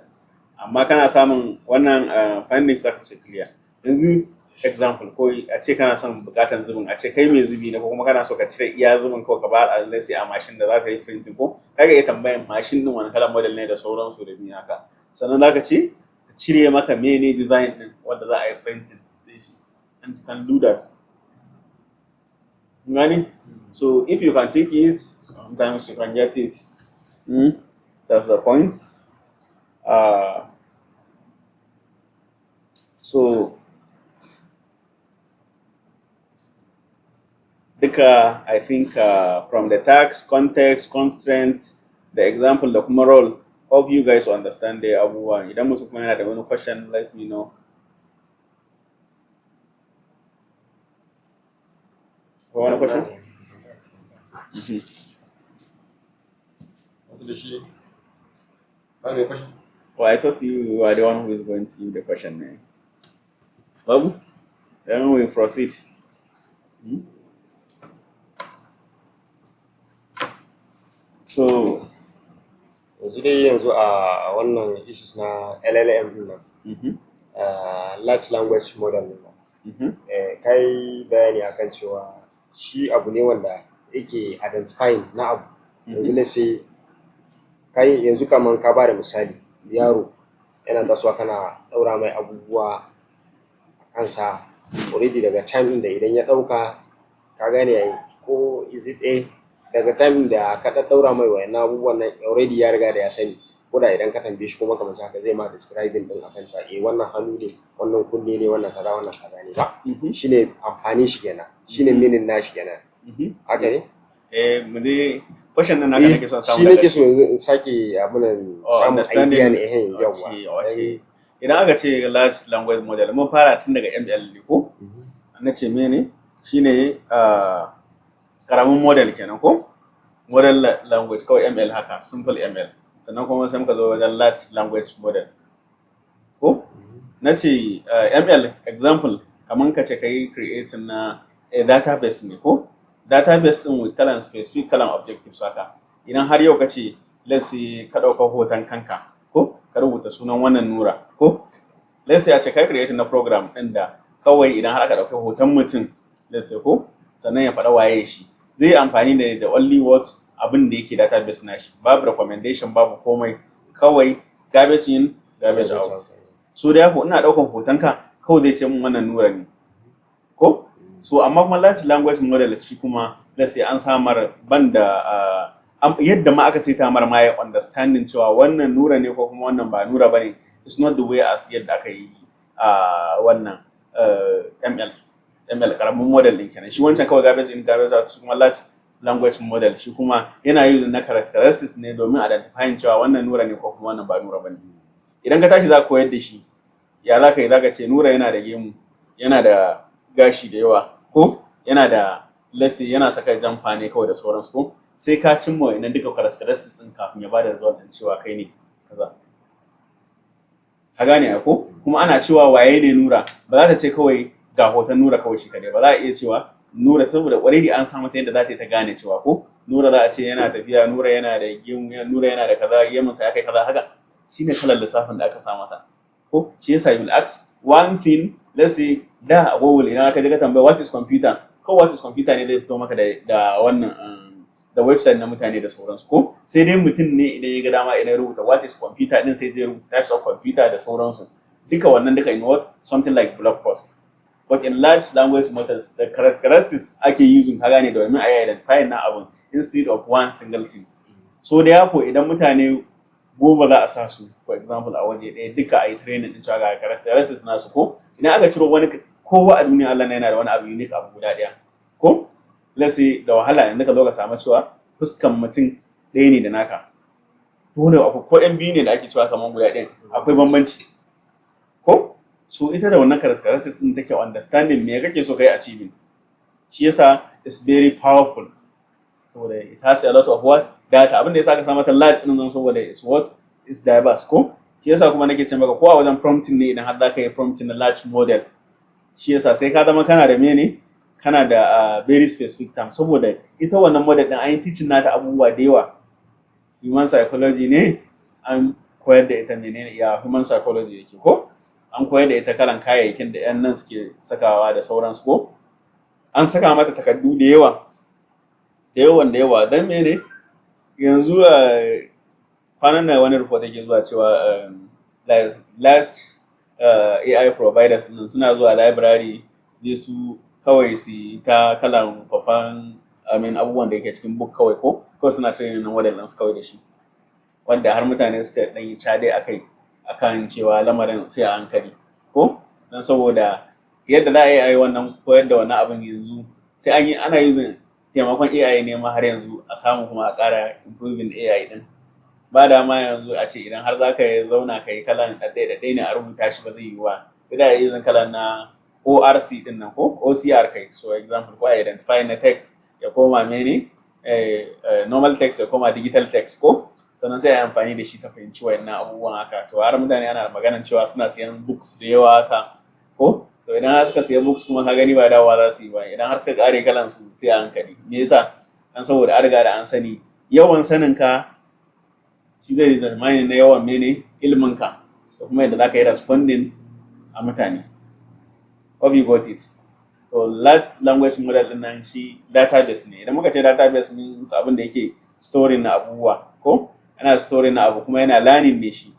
Speaker 1: Amma kana samun wannan findings, aka ce clear. Yanzu example ko a ce kana son bukatan zubin, a ce kai mai zubi ne ko kuma kana so ka cire iya zubin ko ka ba a, let's say, a mashin da za ka yi printing ko, ka iya tambayan mashin din wani kalan model ne da sauransu da ni haka. Sannan za ka ce ta cire maka mene design din wanda za a yi printing din shi, and you can do that. Gani? So if you can take it, sometimes you can get it. That's the point. So duka I think from the task, context, constraint, the example da kuma role, hope you guys understand the abubuwan. Idan musu kuma yana da wani question, let me know. Ko wani question?
Speaker 4: Da shi ba mai question.
Speaker 1: Well, I thought you were the one who is going to give the question. Eh? Babu? Then we proceed. So,
Speaker 4: Yanzu dai yanzu a wannan issues na LLM din nan, large language model din nan, kai bayani akan cewa shi abu ne wanda yake identifying na abu. Yanzu let's say kai yanzu kaman ka bada misali, yaro yana tasowa, kana ɗaura mai abubuwa a kansa already, daga time ɗin da idan ya ɗauka, ka gane ai, ko is it a daga time ɗin da ka ɗaɗɗaura mai wayannan abubuwan nan, already ya riga da ya sani, ko da idan ka tambaye shi ko makamancin haka, zai ma describing ɗin akan cewa eh, wannan hannu ne, wannan kunne ne, wannan kaza, wannan kaza ne ba. Shine amfanin shi kenan, shine meaning nashi kenan. Haka ne?
Speaker 1: Eh, mu je question din naka nake son samu.
Speaker 4: Shi nake so yanzu in sake abunan
Speaker 1: Oh,
Speaker 4: samun
Speaker 1: understanding.
Speaker 4: idea ne, eh, yawwa.
Speaker 1: Okay. Idan aka ce large language model, mun fara tun daga ML ne ko? Na ce mene shine karamin model kenan ko, model language kawai, ML haka, simple ML. Sannan kuma sai muka zo wajen large language model ko. Na ce ML example, kamar ka ce ka yi creating na a database ne ko, database din with kalan specific kalan objectives haka. Idan har yau ka ce, let's say, ka ɗauka hoton kanka ko, ka rubuta sunan wannan Nura ko, let's say a ce kai creating na program ɗin da kawai idan har aka ɗauki hoton mutum, let's say ko, sannan ya faɗa waye shi, zai yi amfani da the only what abin da yake database nashi, babu recommendation, babu komai, kawai garbage in, garbage out. So da yako ina ɗaukan hotonka, kawai zai ce min wannan Nura ne ko. So amma kuma large language model shi kuma, let's say, an samar banda yadda ma aka saita mar ma ya understanding cewa wannan Nura ne ko kuma wannan ba Nura bane, it's not the way as yadda aka yi wannan ML karamin model din kenan. Shi wancan kawai garbage in, garbage out. Shi kuma large language model, shi kuma yana using na characteristics ne domin identifying cewa wannan Nura ne ko kuma wannan ba Nura bane. Idan ka tashi za ka koyar da shi, ya za ka yi? Za ka ce Nura yana da gemu, yana da gashi da yawa ko, yana da, let's say, yana saka jamfa ne kawai da sauransu ko. Sai ka cimma wa'innan duka characteristics din kafin ya bada result din cewa kai ne kaza. Ka gane ai ko? Kuma ana cewa waye ne Nura, ba za ta ce kawai ga hoton Nura kawai shi kadai ba. Za a iya cewa Nura, saboda already an samu ta yadda za ta yi ta gane cewa ko Nura za a ce yana tafiya, Nura yana da gemu, Nura yana da kaza, gemunsa ya kai kaza haka. Shine kalar lissafin da aka sa mata ko. Shi yasa you will ask one thing, let's say da a Google, idan aka je ka tambaya "What is computer?" ko, "What is computer?" ne zai fito maka da wannan da website na mutane da sauransu ko. Sai dai mutum ne idan ya ga dama, idan ya rubuta "What is computer?" din, sai je rubuta types of computer da sauransu duka wannan duka in what something like blog post. But in large language models, the characteristics ake using, ka gane, domin a yi identifying na abun instead of one single thing. So therefore, idan mutane 10 za a sa su, for example, a waje ɗaya duka, a yi training din cewa ga characteristics nasu ko, idan aka ciro wani, kowa a duniya Allah yana da wani abu unique, abu guda ɗaya ko. Let's say da wahala yanzu ka zo ka samu cewa fuskan mutum ɗaya ne da naka. Dole akwai ko yan biyu ne da ake cewa kamar guda ɗayan, akwai bambanci ko. So ita da wannan characteristics din take understanding me kake so kai achieving. Shi yasa it's very powerful, saboda it has a lot of what data. Abin da yasa aka sa mata large din nan, saboda it's what is diverse ko. Shi yasa kuma nake ce maka ko a wajen prompting ne, idan har za ka yi prompting na large model, shi yasa sai ka zama kana da mene, kana da very specific term, saboda ita wannan model din an yi teaching nata abubuwa da yawa. Human psychology ne an koyar da ita, menene ya human psychology yake ko. An koyar da ita kalan kayayyakin da yan nan suke sakawa da sauransu ko. An saka mata takardu da yawa, da yawan da yawa. Don mene yanzu kwanan nan wani report yake zuwa cewa last AI providers din suna zuwa library su je su kawai su yi ta kalan kwafan, I mean, abubuwan da yake cikin book kawai ko, kawai suna training na model ɗinsu kawai da shi, wanda har mutane suka ɗan yi cade akai akan cewa lamarin sai a hankali ko, don saboda yadda za a yi wannan koyar da wannan abin yanzu, sai an yi ana using taimakon AI ne ma har yanzu a samu kuma a ƙara improving AI din. Ba da ma yanzu a ce idan har za ka zauna ka yi kalan ɗaɗɗaya ɗaɗɗaya ne a rubuta shi, ba zai yiwu ba. Sai da using kalan na ORC din nan ko OCR kai. So example ko identify na text ya koma mene, normal text ya koma digital text ko, sannan sai a yi amfani da shi ta fahimci wayannan abubuwan haka. To har mutane ana maganan cewa suna siyan books da yawa haka ko. To idan har suka siya books kuma, ka gani, ba dawowa za su yi ba. Idan har suka kare kalan su, sai a hankali. Me yasa? Dan saboda an riga da an sani yawan sanin ka shi zai determine na yawan mene ilimin ka da kuma yadda za ka yi responding a mutane. Hope you got it. To large language model din nan shi database ne. Idan muka ce database, means abin da yake storing na abubuwa ko, ana storing na abu kuma yana learning ne shi.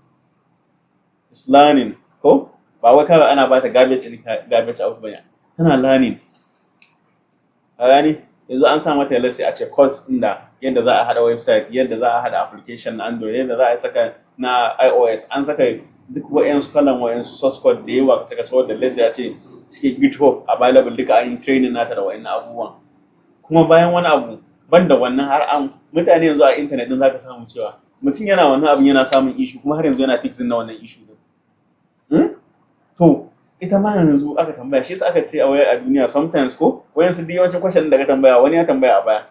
Speaker 1: It's learning ko, ba wai kawai ana bata garbage in, garbage out bane, tana learning. Ka gane? Yanzu an sa mata, let's say a ce course din da yadda za a hada website, yadda za a hada application na Android, yadda za a saka na iOS, an saka duk wa'yansu kalan wa'yansu source code da yawa ka cika, saboda let's say a ce suke GitHub available, duka an yi training nata da wa'yannan abubuwan. Kuma bayan wani abu banda wannan, har an mutane yanzu a internet din zaka samu cewa mutum yana wannan abun yana samun issue, kuma har yanzu yana fixing na wannan issue din. To Ita ma yanzu aka tambaya, shi yasa aka ce a waya a duniya sometimes ko wayansu duk yawancin question da ka tambaya, wani ya tambaya a baya.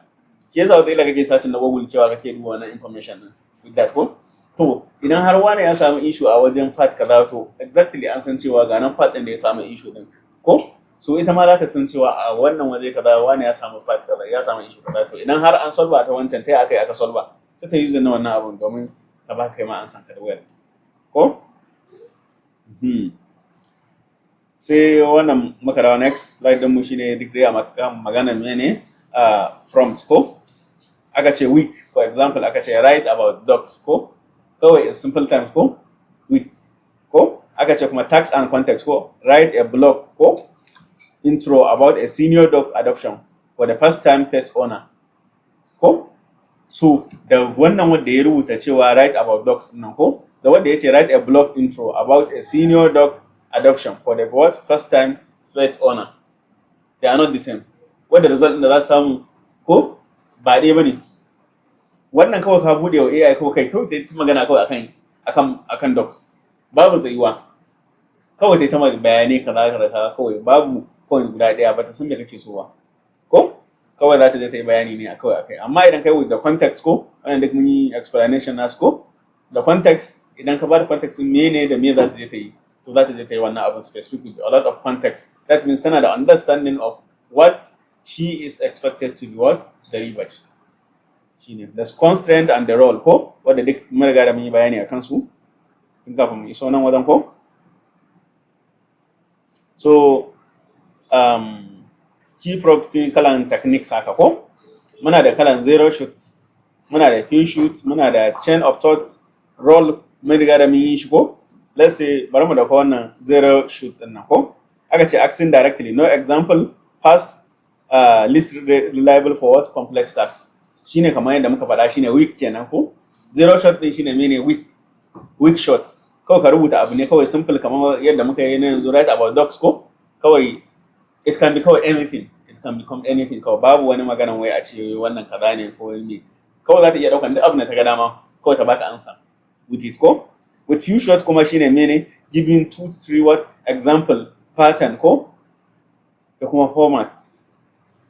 Speaker 1: Ke yasa wata kake searching na Google cewa kake duba wannan information din with that ko? To idan har wani ya samu issue a wajen part kaza, to exactly an san cewa ga nan part din da ya samu issue din ko? So ita ma za ta san cewa a wannan waje kaza wani ya samu part kaza, ya samu issue kaza. To idan har an solve ta wancan, ta aka yi aka solve, sai ta use na wannan abun domin ta baka kai ma an san ka da well ko. Sai wannan muka dawo next slide din mu, shine duk dai a magana mene prompt ko. Aka ce weak, for example, aka ce write about dogs ko, kawai in simple terms ko, weak ko. Aka ce kuma task and context ko, write a blog ko intro about a senior dog adoption for the first time pet owner ko. So da wannan wanda ya rubuta cewa write about dogs nan ko, da wanda ya ce write a blog intro about a senior dog adoption for the what, first time pet owner, they are not the same. Wanda result din da za su samu ko ba ɗaya bane. Wannan kawai ka bude wa AI kawai kai kawai ta yi magana kawai akan dogs, babu tsayuwa, kawai ta yi ta bayanai kaza kaza kaza, kawai babu point guda ɗaya, ba ta san me kake so ba ko. Kawai za ta je ta yi bayani ne a kawai akai. Amma idan kai with the context ko, wannan duk mun yi explanation nasu ko, the context, idan ka ba da context din mene da me za ta je ta yi, to za ta je ta yi wannan abin specific with a lot of context. That means tana da understanding of what she is expected to be what delivered. Shine the constraint and the role ko, wanda duk mun riga da mun yi bayani akan su tun kafin mu iso nan wajen ko. So key property kalan techniques haka ko, muna da kalan zero shoot, muna da few shoot, muna da chain of thought, role, mun riga da mun yi shi ko. Let's say bari mu dauka wannan zero shoot din nan ko. Aka ce asking directly, no example, fast, least reliable for what, complex tasks. Shine kamar yadda muka faɗa, shine weak kenan ko. Zero shot din shine mene, weak shot. Kawai ka rubuta abu ne kawai simple, kamar yadda muka yi na yanzu, write about dogs ko. Kawai it can be kawai anything, it can become anything. Kawai babu wani maganan wai a ce wannan kaza ne ko me. Kawai za ta iya daukan duk abin da ta ga dama, kawai ta baka ansa with it ko. With few shot kuma shine mene, giving two to three what, example, pattern ko da kuma format.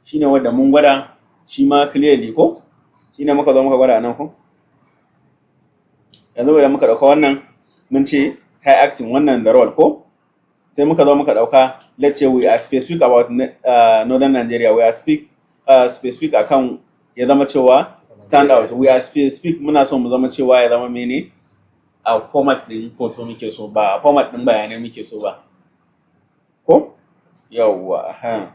Speaker 1: Shine wanda mun gwada shi ma clearly ko, shine muka zo muka gwada nan ko. Yanzu idan muka dauka wannan, mun ce high acting wannan da role ko, sai muka zo muka dauka, let's say we are specific about northern Nigeria, we are specific akan ya zama cewa stand out. We are specific, muna so mu zama cewa ya zama mene, a format din hoto muke so, ba a format din bayanai muke so ba ko. Yawwa ha,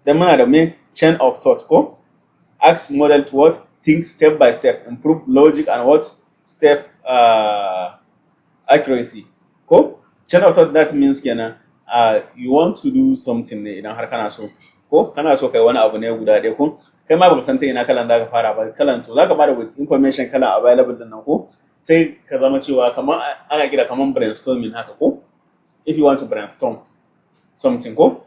Speaker 1: dan muna da me, chain of thought ko, ask model to what, think step by step, improve logic and what, step accuracy ko. Chain of thought, that means kenan you want to do something ne, idan har kana so ko kana so kai wani abu ne guda ɗaya ko, kai ma baka san ta ina kalan da ka fara ba kalan, to zaka bada with information kalan available din nan ko, sai ka zama cewa kamar ana kira kamar brainstorming haka ko. If you want to brainstorm something ko,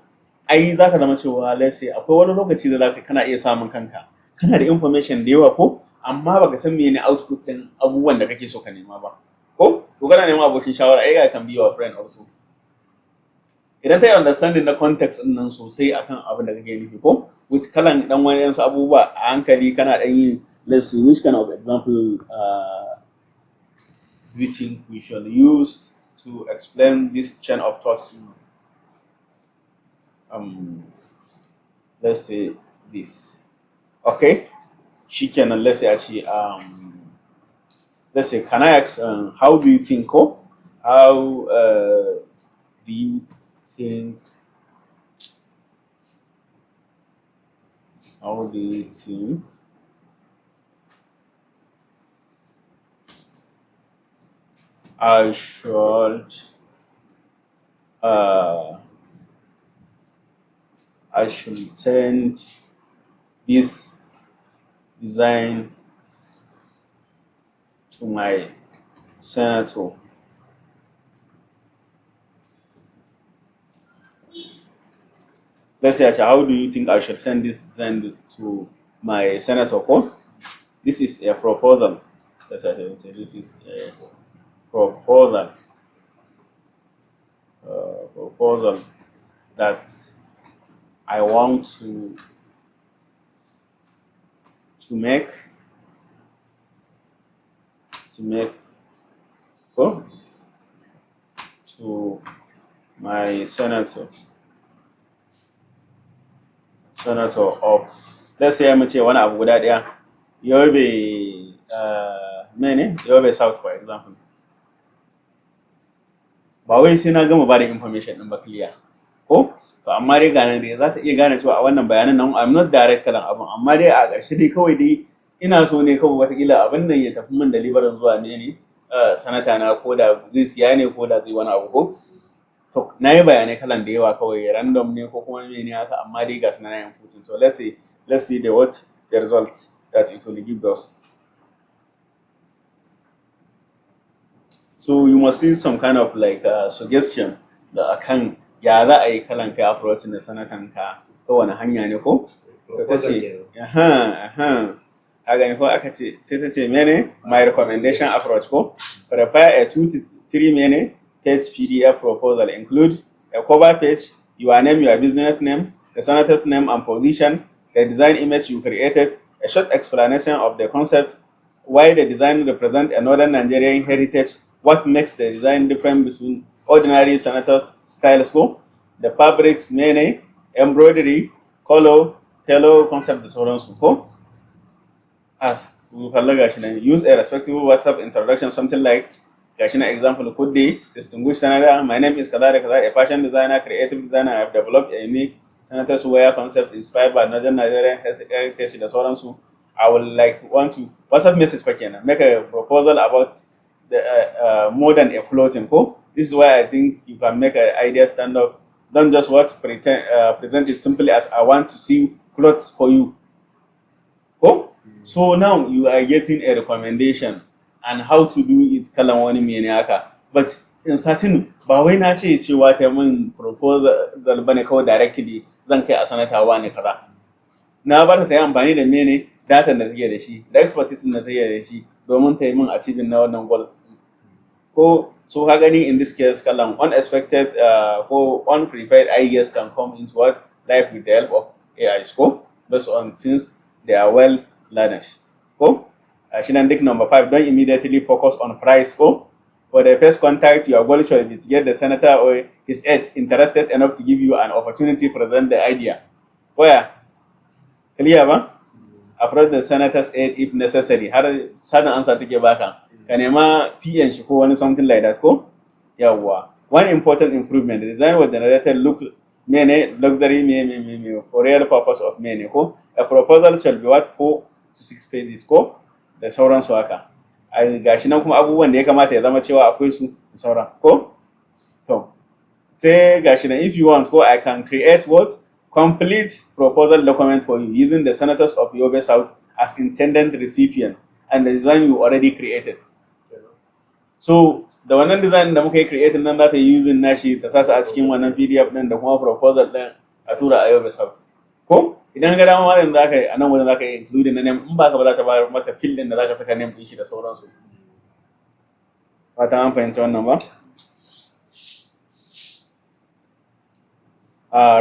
Speaker 1: ai zaka zama cewa let's say akwai wani lokaci da zaka kana iya samun kanka kana da information da yawa ko, amma baka san mene output din abubuwan da kake so ka nema ba ko. To kana neman abokin shawara, AI can be your friend also idan ta yi understanding na context din nan sosai akan abin da kake nufi ko, with kalan dan wani yansu abubuwa a hankali kana dan yi. Let's see which kind of example do you think we shall use to explain this chain of thought. Let's say this, okay, shikenan. Let's say actually, let's say, can I ask, how do you think ko, how do you think, how do you think I should send this design to my senator? Let's say, actually, how do you think I should send this design to my senator ko? This is a proposal. Let's say this is a proposal. Proposal that I want to make ko to my senator of, let's say, mu ce wani abu guda ɗaya, Yobe, mene, Yobe South, for example. Ba wai sai na gama bada information din ba clear ko. To amma dai gane dai za ta iya gane cewa a wannan bayanan nan I'm not direct kalan abun, amma dai a ƙarshe dai kawai dai ina so ne kawai watakila abin nan ya tafi min da libaran zuwa ne sanata na, ko da zai siya ne, ko da zai wani abu ko. To na yi bayanai kalan da yawa kawai random ne ko kuma mene haka, amma dai ga su na inputting. So let's see the what the results that it will give us. So you must see some kind of like suggestion da akan ya za a yi kalan kai approaching da sanatan ka, ta wani hanya ne ko. To ta ce aha aha, ka gani ko? Aka ce sai ta ce mene, my recommendation approach ko: prepare a 2 to 3 mene page PDF proposal, include a cover page, your name, your business name, the senator's name and position, the design image you created, a short explanation of the concept, why the design represent a northern Nigerian heritage, what makes the design different between ordinary senators styles ko, the fabrics, mene, embroidery, color, tailor concept da sauransu ko. As ku kalla, gashi nan, use a respectable WhatsApp introduction, something like, gashi nan example: "Good day, distinguished senator. My name is kaza da kaza, a fashion designer, creative designer. I have developed a unique senators wear concept inspired by northern Nigerian heritage da sauransu. I would like want to WhatsApp message fa kenan, make a proposal about the more than a clothing ko. This is why I think you can make an idea stand up. Don't just what pretend, present it simply as I want to see clothes for you ko. So now you are getting a recommendation and how to do it kalan wani mene haka. But in certain, ba wai na ce cewa ta min proposal bane kawai directly zan kai a sanata ne kaza. Na bar ta yi amfani da mene, datan da take da shi, da expertise da take da shi, domin ta yi min achieving na wannan goals ko. So ka gani, in this case kalan unexpected ko unprepared ideas can come into what life with the help of AI ko, based on since they are well learned ko. Shi nan duk number five, don't immediately focus on price ko. For the first contact, your goal should be to get the senator or his aide interested enough to give you an opportunity to present the idea. Waya clear ba? Approach the senator's aide if necessary. Har sanin ansa take baka, ka nema PN shi ko wani something like that ko. Yawwa. One important improvement: the design was generated look mene luxury me me me me for real purpose of mene ko. A proposal shall be what, 4 to 6 pages ko da sauransu haka. Ai gashi nan kuma abubuwan da ya kamata ya zama cewa akwai su da sauran ko. To sai gashi nan, if you want ko, I can create what complete proposal document for you using the senators of Yobe South as intended recipient and the design you already created. So da wannan design da muka yi creating nan, za ta yi using nashi ta sasa a cikin wannan PDF din da kuma proposal din a tura a Yobe South ko. Idan ga dama ma yanzu zaka yi a nan wajen, zaka yi including na name. In baka ba, za ta bayar maka field din da zaka saka name din shi da sauransu. Fatan an fahimci wannan ba?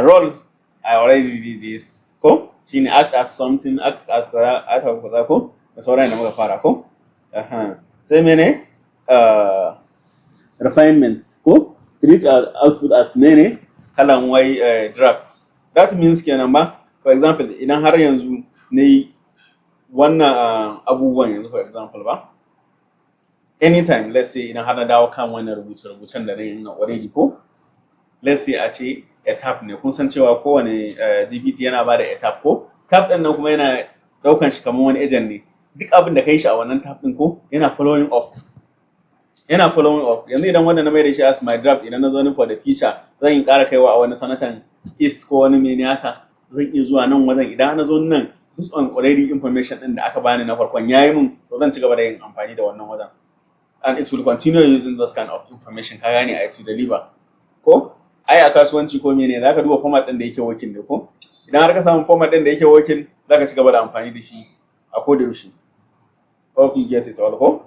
Speaker 1: Role, I already did this ko. Shine act as something, act as kaza, act as kaza ko da sauran da muka fara ko. Aha. Sai mene, refinement ko: treat our output as mene kalan wai draft. That means kenan ba, for example, idan har yanzu na yi wannan abubuwan yanzu, for example ba, anytime, let's say, idan har na dawo kan wannan rubuce-rubucen da na yi na already ko, let's say a ce a tab ne. Kun san cewa kowane GPT yana ba da a tab ko. Tab ɗin nan kuma yana ɗaukan shi kamar wani agent ne. Duk abin da ka yi shi a wannan tab ɗin ko, yana following up, yana following up. Yanzu idan wanda na mai da shi as my draft, idan na zo ni for the future zan yi ƙara kaiwa a wani sanatan east ko wani mene haka, zan iya zuwa nan wajen. Idan na zo nan, based on already information ɗin da aka bani na farkon yayi mun, to zan ci gaba da yin amfani da wannan wajen and it will continue using this kind of information. Ka gane ai, to deliver ko. Ai a kasuwanci ko mene, zaka duba format ɗin da yake working ne ko. Idan har ka samu format ɗin da yake working, zaka ci gaba da amfani da shi a koda yaushe. Hope you get it all ko.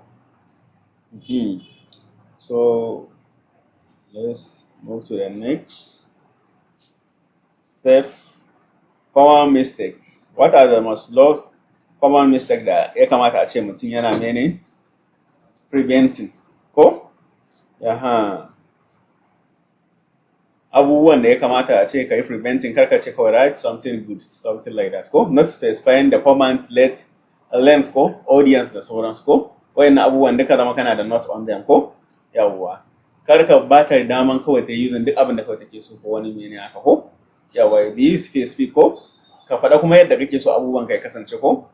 Speaker 1: So Let's move to the next step. Common mistake. What are the most common mistake da ya kamata a ce mutum yana mene? Preventing. Ko? Yaha. Abubuwan da ya kamata a ce ka yi preventing, kar ka ce kawai "write something good", something like that, ko? Not specifying the format, let, length ko, audience da sauransu ko? Wayannan abubuwan duka zama kana da note on them ko? Yawwa. Kar ka ba ta daman kawai ta using duk abin da kawai take so ko wani mene haka ko? Yawwa, be specific ko? Ka faɗa kuma yadda kake so abubuwan ka ya kasance ko?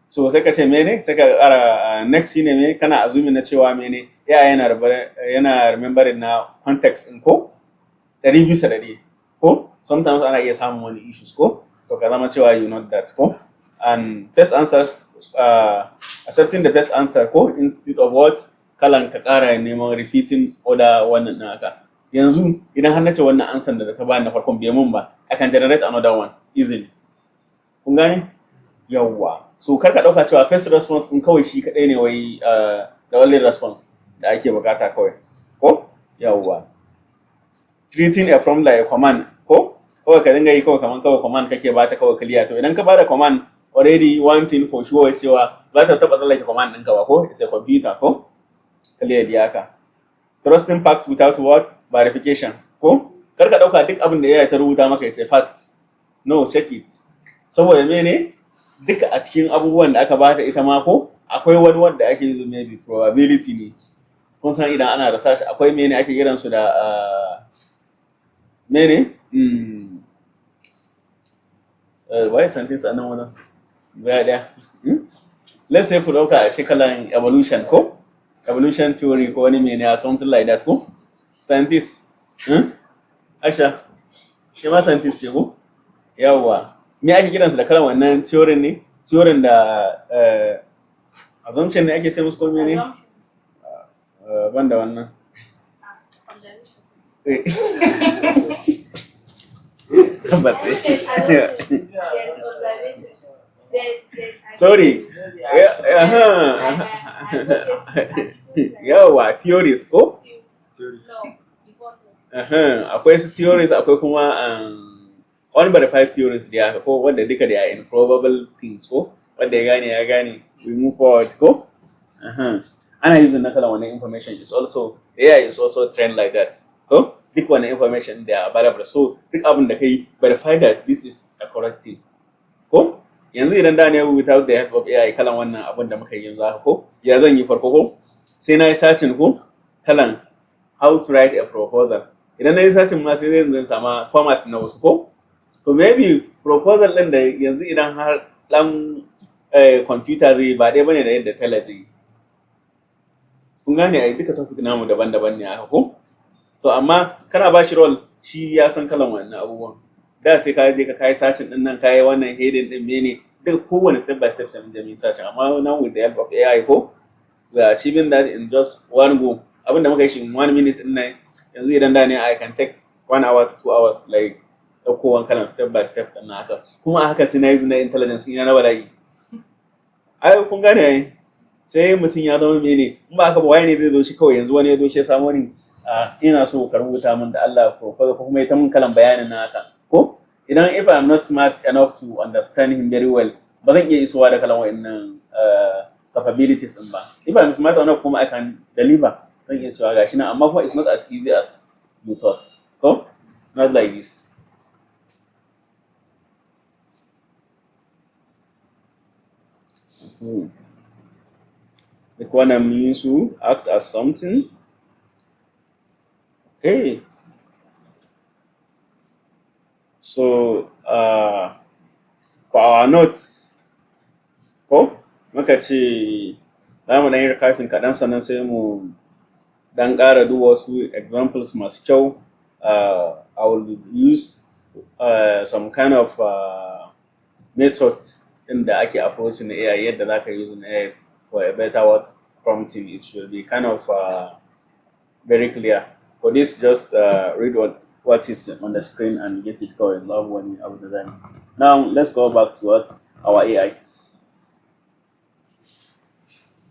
Speaker 1: So sai ka ce mene? Sai ka ƙara next shine me? Kana assuming na cewa mene? AI yana remembering na context ɗin ko? 100% ko? Sometimes ana iya samun wani issues ko? To ka zama cewa you know that ko? And first answer, accepting the best answer ko instead of what? Kalan ka ƙara neman repeating order wannan ɗin haka. Yanzu idan har na ce wannan answer da ta bani na farkon bai mun ba, I can generate another one easily. Kun gane? Yawwa. So kar ka ɗauka cewa first response ɗin kawai shi kaɗai ne wai the only response da ake bukata kawai. Ko? Yawwa. Treating a prompt like a command ko? Kawai ka dinga yi kawai kaman kawai command kake bata kawai clear. To idan ka bada command already, one thing for sure cewa za ta taɓa tsallake command ɗinka ba ko? It's a computer ko? Clear da haka. Trusting fact without what? Verification. Ko? Kar ka ɗauka duk abin da AI ta rubuta maka is a fact. No, check it. Saboda mene? Duka a cikin abubuwan da aka bata ita ma ko akwai wani wanda ake use, maybe probability ne. Kun san idan ana research akwai mene ake kiran su da mene? Why sentence a nan wannan? Guda ɗaya. Let's say ku ɗauka a ce kalan evolution ko? Evolution theory ko wani mene, something like that ko? Scientist. Asha, shi ma scientist ce ko? Yawwa. Me ake kiransu da kalan wannan theory ne? Theory da assumption ne ake ce musu ko mene? Ban da wannan.
Speaker 3: Observation.
Speaker 1: Tabbas.
Speaker 3: There's observation. There's
Speaker 1: Sorry. Yawwa, theories ko?
Speaker 4: Theory.
Speaker 3: No, before no.
Speaker 1: Akwai su theories, akwai kuma unverified theories da haka ko, wanda duka da improbable things ko, wanda ya gane ya gane, we move forward ko. Ana using na kalan wannan information is also, AI is also trained like that ko, duk wannan information da available. So duk abin da kai, verify that this is a correct thing ko. Yanzu idan da ne without the help of AI, kalan wannan abin da muka yi yanzu haka ko, ya zan yi farko ko? Sai na yi searching ko, kalan how to write a proposal. Idan na yi searching ma sai zan sama format na wasu ko. To maybe proposal ɗin da yanzu idan har ɗan computer zai yi ba ɗaya bane da yadda tela zai yi. Kun gane ai, duka topic namu daban-daban ne haka ko. To amma kana ba shi role, shi ya san kalan wannan abubuwan. Da sai ka je ka kai searching din nan, kai wannan heading din mene, duk kowane step by step sai mun je mun searching. Amma now with the help of AI ko, we are achieving that in just one go. Abinda muka yi shi in one minute din nan yanzu, idan da ne I can take one hour to 2 hours, like ɗaukowan kalan step by step din nan haka. Kuma a haka sai na yi na intelligence ina na bala'i ai. Kun gane ai, sai mutum ya zama mene. In ba haka ba, waye ne zai zo shi kawai yanzu wani ya zo shi ya samu wani a ina so ka rubuta min da Allah ko kuma ita mun kalan bayanin na haka ko. Idan if I'm not smart enough to understand him very well, ba zan iya isowa da kalan wa'annan capabilities din ba. If I'm smart enough kuma, I can deliver, zan iya cewa gashi nan, amma kuma it's not as easy as you thought ko, not like this. Duk wannan mun yi su act as something. Okay. So for our notes ko, muka ce za mu ɗan yi recapping kaɗan, sannan sai mu ɗan ƙara duba wasu examples masu kyau. I will use some kind of method ɗin da ake approaching AI, yadda za ka use AI for a better what? Prompting. It should be kind of very clear. For this, just read what is on the screen and get it going. Love one abu da zan. Now let's go back to what? Our AI.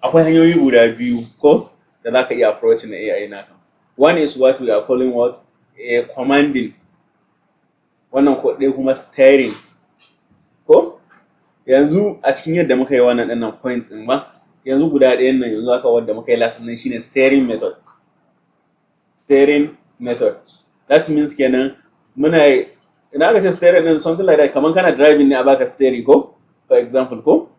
Speaker 1: Akwai hanyoyi guda biyu ko da za ka iya approaching AI naka. One is what we are calling what? A commanding. Wannan ko ɗaya kuma steering. Ko? Yanzu a cikin yadda muka yi wannan ɗinnan points ɗin ba, yanzu guda ɗayan nan yanzu haka wadda muka yi last nan shine steering method. Steering method. That means kenan muna, idan aka ce steering ɗin, something like that, kamar kana driving ne a baka steering ko? For example ko?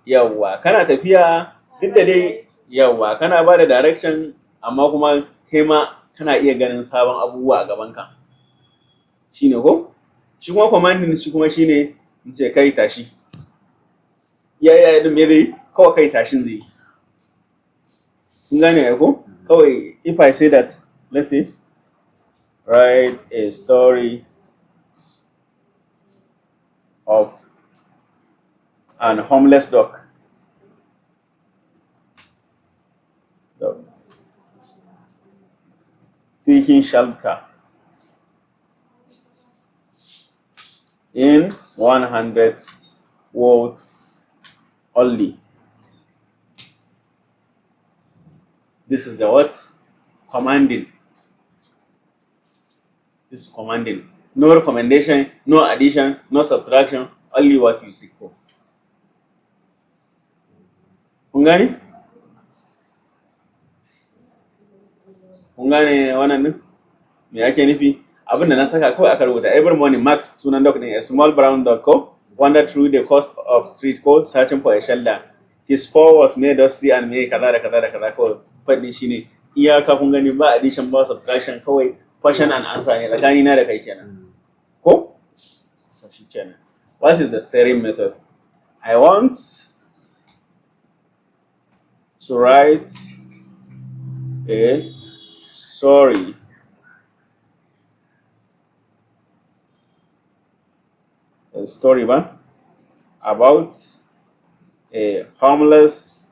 Speaker 1: Yawwa, kana tafiya duk da dai, yawwa, kana ba da direction, amma kuma kai ma kana iya ganin sabon abubuwa a gabanka. Shine ko? Shi kuma commanding, shi kuma shine in ce kai tashi. Ya ya din me zai yi? Kawai kai tashin zai yi. Kun gane ai ko? Kawai if I say that, let's say, write a story of an homeless dog seeking shelter in 100 words only. This is the what? Commanding. This is commanding. No recommendation, no addition, no subtraction, only what you seek for. Kun gane? Kun gane wannan din? Me ake nufi? Abin da na saka kawai aka rubuta every morning Max, sunan dog din, a small brown dog ko, wandered through the coast of street ko, searching for a shelter. His paw was made dusty and me kaza da kaza da kaza. Kawai faɗi shine iyaka. Kun gani, ba addition, ba subtraction, kawai question and answer ne tsakani na da kai kenan. Ko? To shi kenan. What is the steering method? I want to write a story ba about a homeless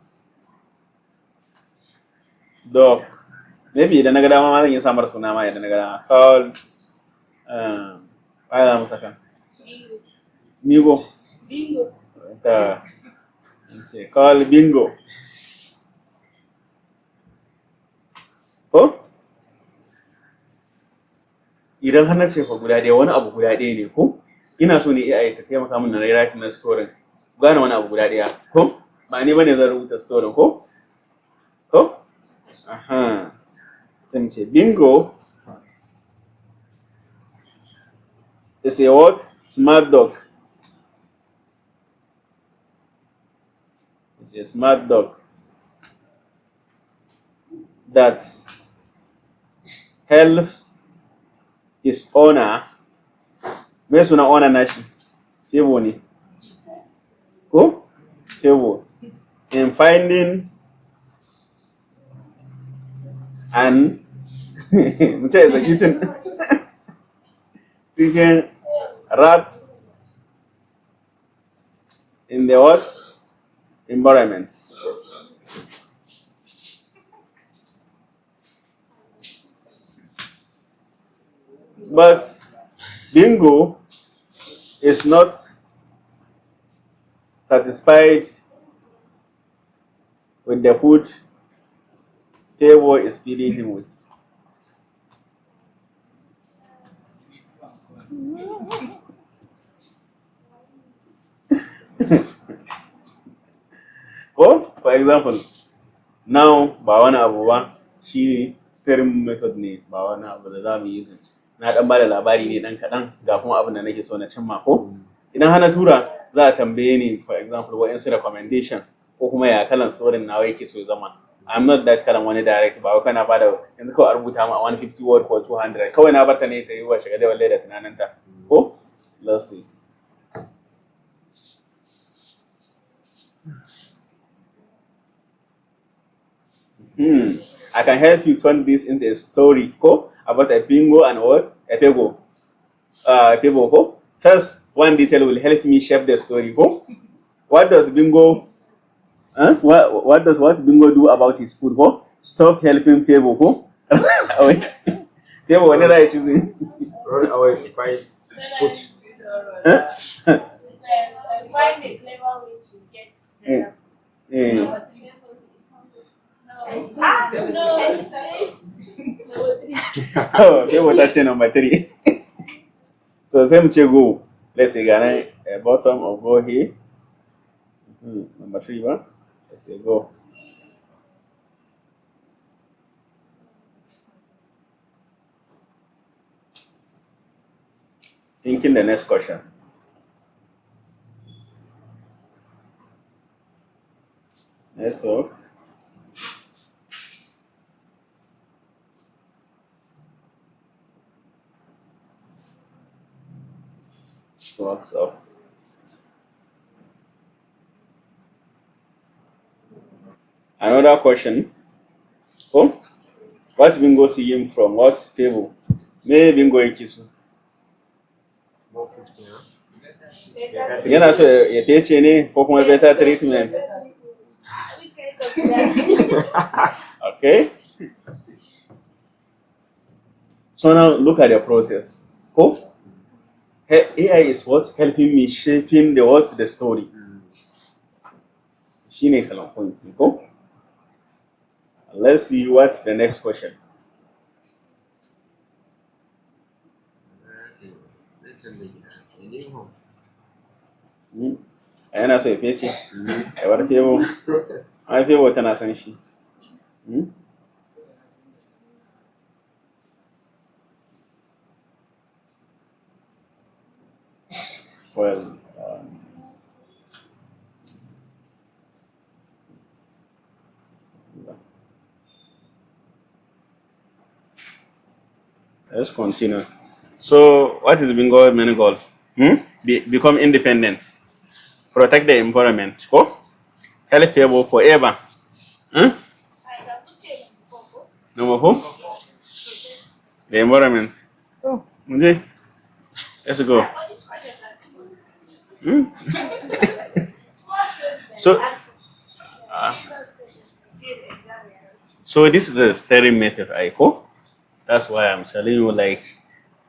Speaker 1: dog. Maybe idan na ga dama ma zan iya samar suna ma idan na ga dama. Called za mu saka? Migo.
Speaker 3: Bingo.
Speaker 1: Ta in ce call Bingo. Ko? Idan har na ce fa guda ɗaya, wani abu guda ɗaya ne ko? Ina so ne AI ta taimaka min na writing na story. Gane wani abu guda ɗaya ko? Ba ni bane zan rubuta story ko? Ko? Aha. Sai mu ce Bingo is a what? Smart dog. It's a smart dog that helps his owner. Me suna owner nashi? Febo ne. Ko? Febo. In finding and mu ce executing cikin rats in the what? Environment. But Bingo is not satisfied with the food Febo is feeding him with. Ko, for example, now ba wani abu ba, shi steering method ne, ba wani abu da za mu yi. Na dan bada labari ne dan kaɗan, ga kuma abin da nake so na cimma ko. Idan hana tura, za a tambaye ni, for example, wa'insu recommendation ko kuma ya kalan story nawa yake so ya zama. I'm not that kalan wani direct ba wai kana bada yanzu kawai a rubuta ma 150 word ko 200. Kawai na barta ne ta yi wa shiga da walle da tunaninta ko. Let's see. I can help you turn this into a story ko about a bingo and what? A pego. Pebo ko. First, one detail will help me shape the story ko. What does Bingo huh? What does what Bingo do about his food ko? Stop helping Pebo ko. Pebo, wani za a choosing?
Speaker 4: Run away to find food.
Speaker 1: Huh?
Speaker 3: Find a clever way to get better.
Speaker 1: Eh.
Speaker 3: No. Ah, no.
Speaker 1: Oh, Favour ta ce number three. So sai mu ce go. Let's say ga nan bottom of go here. Number three ba? Let's say go. Thinking the next question. Network. What's up? Another question. Oh, what Bingo see him from what table? Me Bingo yake so?
Speaker 4: More food kenan.
Speaker 3: Better
Speaker 1: Yana so ya fece ne ko kuma better treatment?
Speaker 3: Which end of that?
Speaker 1: Okay. So now look at the process. Ko? AI is what helping me shaping the what the story. Shine kalan point ko? Let's see what's the next question.
Speaker 5: Zai canza gida. A new home.
Speaker 1: Yana so ya fece. Ai bar Favour. Ai Favour tana son shi. Well, let's continue. So, what is Bingo main goal? Hmm? Become independent, protect the environment, ko? Help people forever. Hmm? Number four? The environment. Oh, muje. Let's go.
Speaker 3: All these questions are too much.
Speaker 1: Hmm?
Speaker 3: Small story that
Speaker 1: So-
Speaker 3: you ask for. Serious questions. Serious exam. Yeah.
Speaker 1: So this is the steering method, I hope. That's why I'm telling you, like,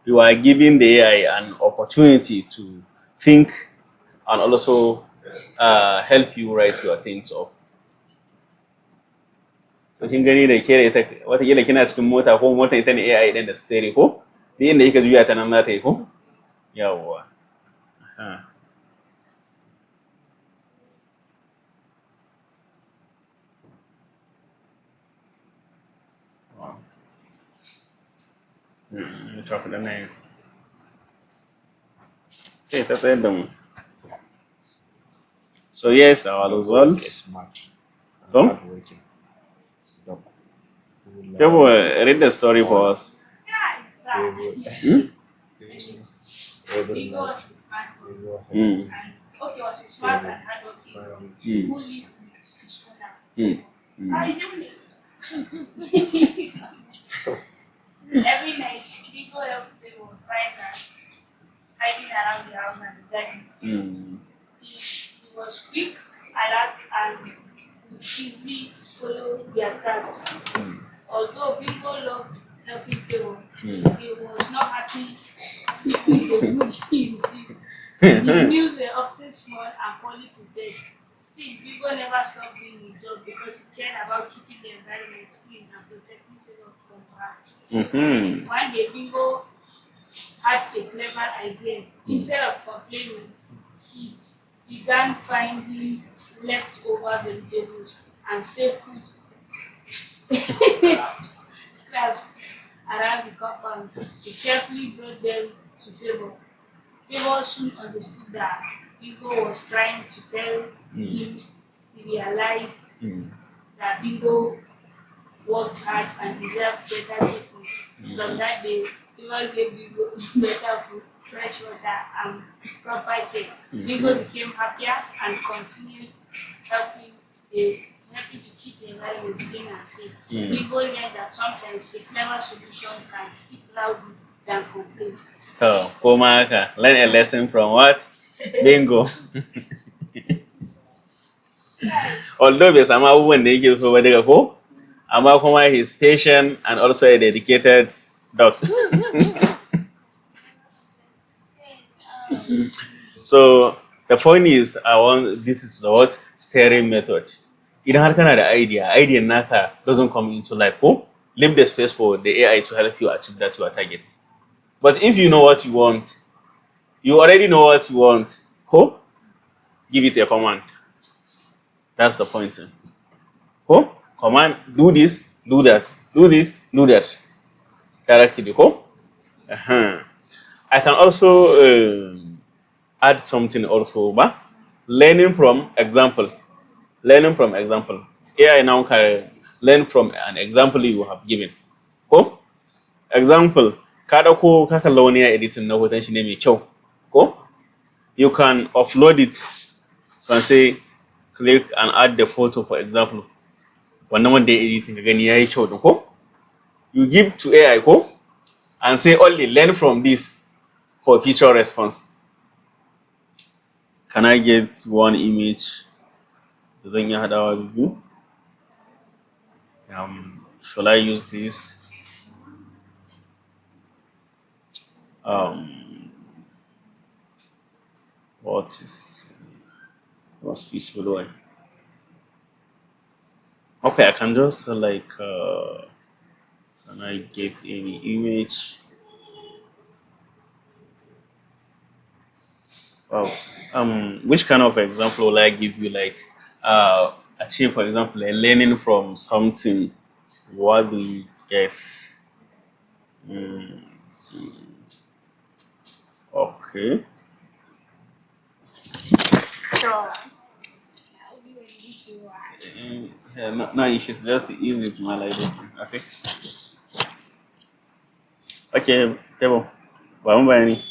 Speaker 1: you are giving the AI an opportunity to think and also help you write your things up. To kin gani da ke da ita watakila kina cikin mota ko mota ita ne AI ɗin da steering ko? Duk inda kika juya ta nan za ta yi ko? Yawwa. Aha. Wow. Talk da nan. Sai ta tsayar da mu. So yes, our
Speaker 5: Dog is
Speaker 1: results.
Speaker 5: smart and
Speaker 1: Tom?
Speaker 5: hardworking. Dog. Who like
Speaker 1: People read the story for us.
Speaker 3: Guys,
Speaker 5: Every,
Speaker 1: Hmm?
Speaker 5: every
Speaker 3: Bingo
Speaker 5: night.
Speaker 3: was a smart dog.
Speaker 5: Bingo help
Speaker 3: And okay, was a smart and hardworking dog
Speaker 5: find
Speaker 3: who lived with his owner. Ah, he's even Every night, Bingo helped Favour find rats hiding around the house and the garden. He was quick, alert, and could easily follow their tracks. Although Bingo loved helping Favour, he was not happy with the food he received. His meals were often small and poorly prepared. Still, Bingo never stopped doing his job because he cared about keeping the environment clean and protecting Favour from rats. One day, Bingo had a clever idea. Instead of complaining, he began finding leftover vegetables and safe food scraps around the compound. He carefully brought them to Favour. Favour soon understood that Bingo was trying to tell him. He realized that Bingo worked hard and deserved better treatment. From that day, Favour gave Bingo better food, fresh water, and proper care. Bingo became happier and continued helping to keep the environment clean and safe. Bingo learned that sometimes a clever solution can speak louder than complaint.
Speaker 1: To, koma haka, learn a lesson from what? Bingo. Although bai samu abubuwan da yake so ba duka ko? Amma kuma he's patient and also a dedicated dog. So the point is, I want this is the what steering method. Idan har kana da idea, idea naka doesn't come into life ko? Leave the space for the AI to help you achieve that your target. But if you know what you want, you already know what you want, ko? Give it a command. That's the point. Ko? Command, do this, do that, do this, do that. Directly, ko? I can also add something also, ba? Learning from example. Learning from example. AI now can learn from an example you have given. Ko? Example, ka ɗauko ka kalla wani ya editing na hoton shi ne mai kyau. Ko? You can upload it and say click and add the photo, for example. Wannan wanda ya editing ka gani yayi kyau din, ko? You give to AI, ko? And say only learn from this for future response. Can I get one image da zan iya haɗawa biyu? Shall I use this? What is what's peaceful way? Okay, I can just like can I get any image? Wow. Which kind of example will I give you? Like, achieve, for example, a learning from something. What do we get? Okay.
Speaker 3: So,
Speaker 1: Yeah, no, no, you should just use it more like that. Okay. Okay, Tebo. Ba mu bayani.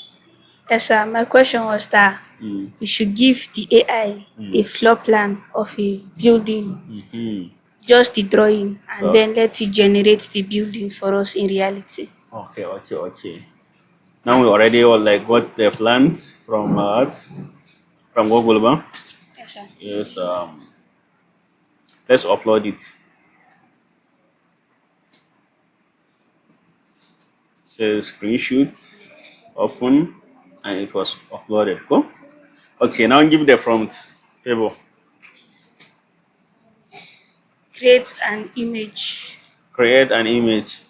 Speaker 3: Yes, sir. My question was that we should give the AI a floor plan of a building, just the drawing, and
Speaker 1: Oh.
Speaker 3: then let it generate the building for us in reality.
Speaker 1: Okay. Now we already all like got the plans from from Google, ba?
Speaker 3: Yes, sir.
Speaker 1: Yes. Let's upload it. Says screenshot, open, and it was uploaded. Cool. Okay, now give the prompt. Table.
Speaker 3: Create an image
Speaker 1: Create an image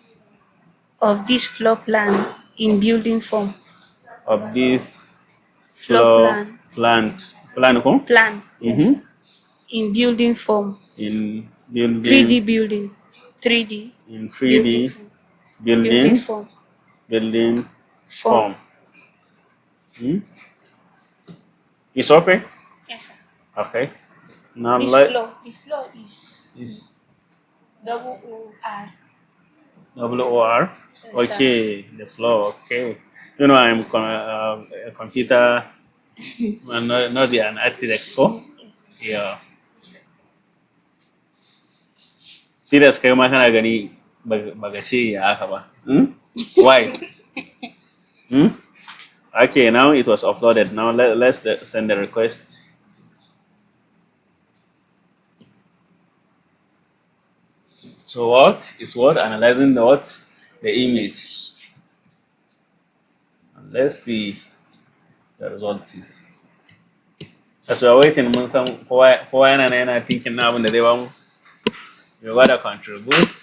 Speaker 3: of this floor plan in building form.
Speaker 1: Of this
Speaker 3: Floor
Speaker 1: floor
Speaker 3: plan.
Speaker 1: Plant plan, ko?
Speaker 3: Plan, yes. In building form.
Speaker 1: In building
Speaker 3: 3D building. 3D
Speaker 1: in
Speaker 3: building
Speaker 1: 3D
Speaker 3: form. Building
Speaker 1: building
Speaker 3: form.
Speaker 1: Building
Speaker 3: Form.
Speaker 1: Form. It's okay?
Speaker 3: Yes, sir.
Speaker 1: Okay. Now
Speaker 3: This
Speaker 1: let
Speaker 3: floor. The floor is
Speaker 1: is
Speaker 3: double O R.
Speaker 1: W O R.
Speaker 3: Yes, sir.
Speaker 1: Okay, the floor. Okay. You know I'm a computer, not an architect. Ko?
Speaker 3: Yes.
Speaker 1: Yeah. Serious, kai ma kana gani baka ce ya haka ba. Why? Hmm? Okay, now it was uploaded. Now let's send the request. So what is what? Analyzing the what? The image. And let's see the result is. As we are waiting, mun san kowa yana nan yana thinking na abin da zai bamu. You gotta contribute.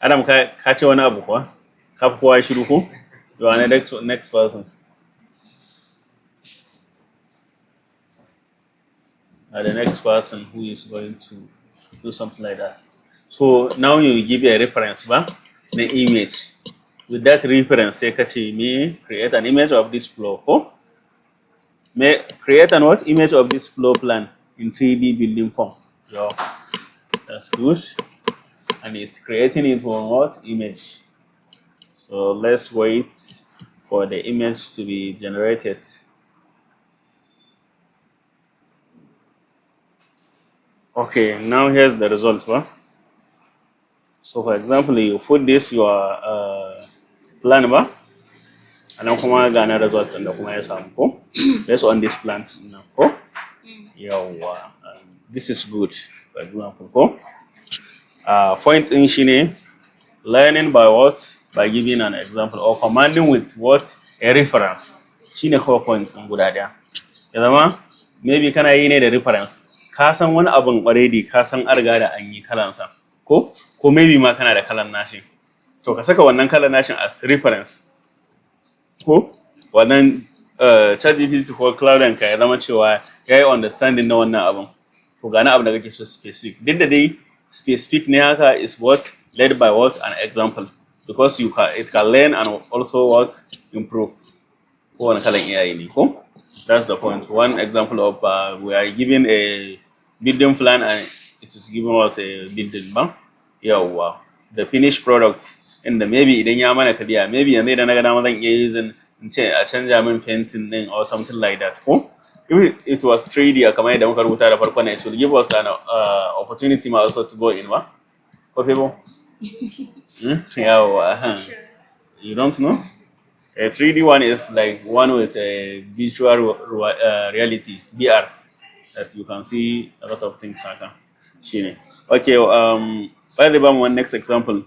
Speaker 1: Adam, ka ce wani abu kuwa? Ka fi kowa shiru ko? You are the next person. The next person who is going to do something like that. So now you give a reference ba the image. With that reference, sai ka ce me create an image of this floor ko? Me create an what? Image of this floor plan in 3D building form. Yeah, that's good. And it's creating it on what? Image. So let's wait for the image to be generated. Okay, now here's the results. Huh? So for example, you put this your plan ba? And then kuma ga na results da kuma ya samu ko? Based on this plan now, ko? Yawwa, this is good, for example, ko? Point in shi ne learning by what? By giving an example or commanding with what? A reference. Shine kawai point ɗin guda ɗaya. Ya zama maybe kana yi ne da reference. Ka san wani abun already, ka san an riga da an yi kalansa ko maybe ma kana da kalan nashi. To ka saka wannan kalan nashin as reference, ko wannan ChatGPT ko Claude ka ya zama cewa ya yi understanding na wannan abun. To ga na abu da kake so specific. Duk da dai specific ne haka is what led by what? An example, because you can it can learn and also what? Improve. Kowane kalan AI ne ko? That's the point. One example of we are given a building plan and it is giving us a building ba. Yawwa, the finished product inda maybe idan ya mana clear, maybe yanzu idan na ga dama zan iya using in ce a canja min painting din or something like that, ko if it was 3D kamar yadda muka rubuta da farko ne, it will give us an opportunity ma also to go in ba ko people. Yawwa, huh. You don't know? A 3D one is like one with a visual reality, VR, that you can see a lot of things haka. Shine. Okay, by the way, one next example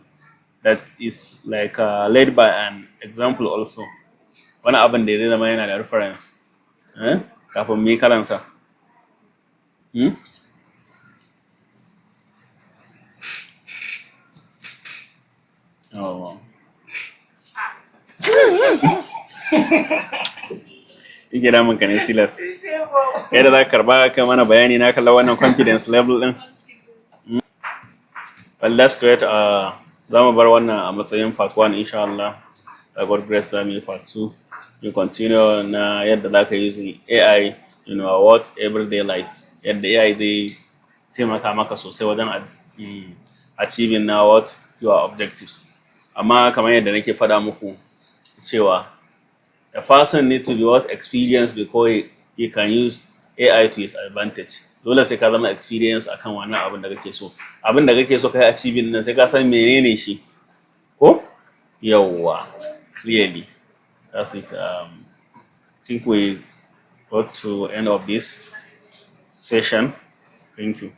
Speaker 1: that is like led by an example also. Wani abin da zai zama yana da reference. Eh? Kafin mu yi kalansa. Hmm? Oh. Yake damun ka ne, Silas? Yadda za ka karba ka mana bayani, na kalla wannan confidence level din. Well, let's create a za mu bar wannan a matsayin part 1, insha Allah. By God grace, za mu yi part 2. You continue na yadda za ka using AI in your what? Everyday life. Yadda AI zai taimaka maka sosai wajen achieving na what? Your objectives. Amma kamar yadda nake faɗa muku cewa a person need to be what? Experienced before he can use AI to his advantage. Dole sai ka zama experience akan wannan abin da kake so. Abin da kake so kai achieving nan, sai ka san menene shi. Ko? Yawwa. Clearly. That's it. I think we got to end of this session. Thank you.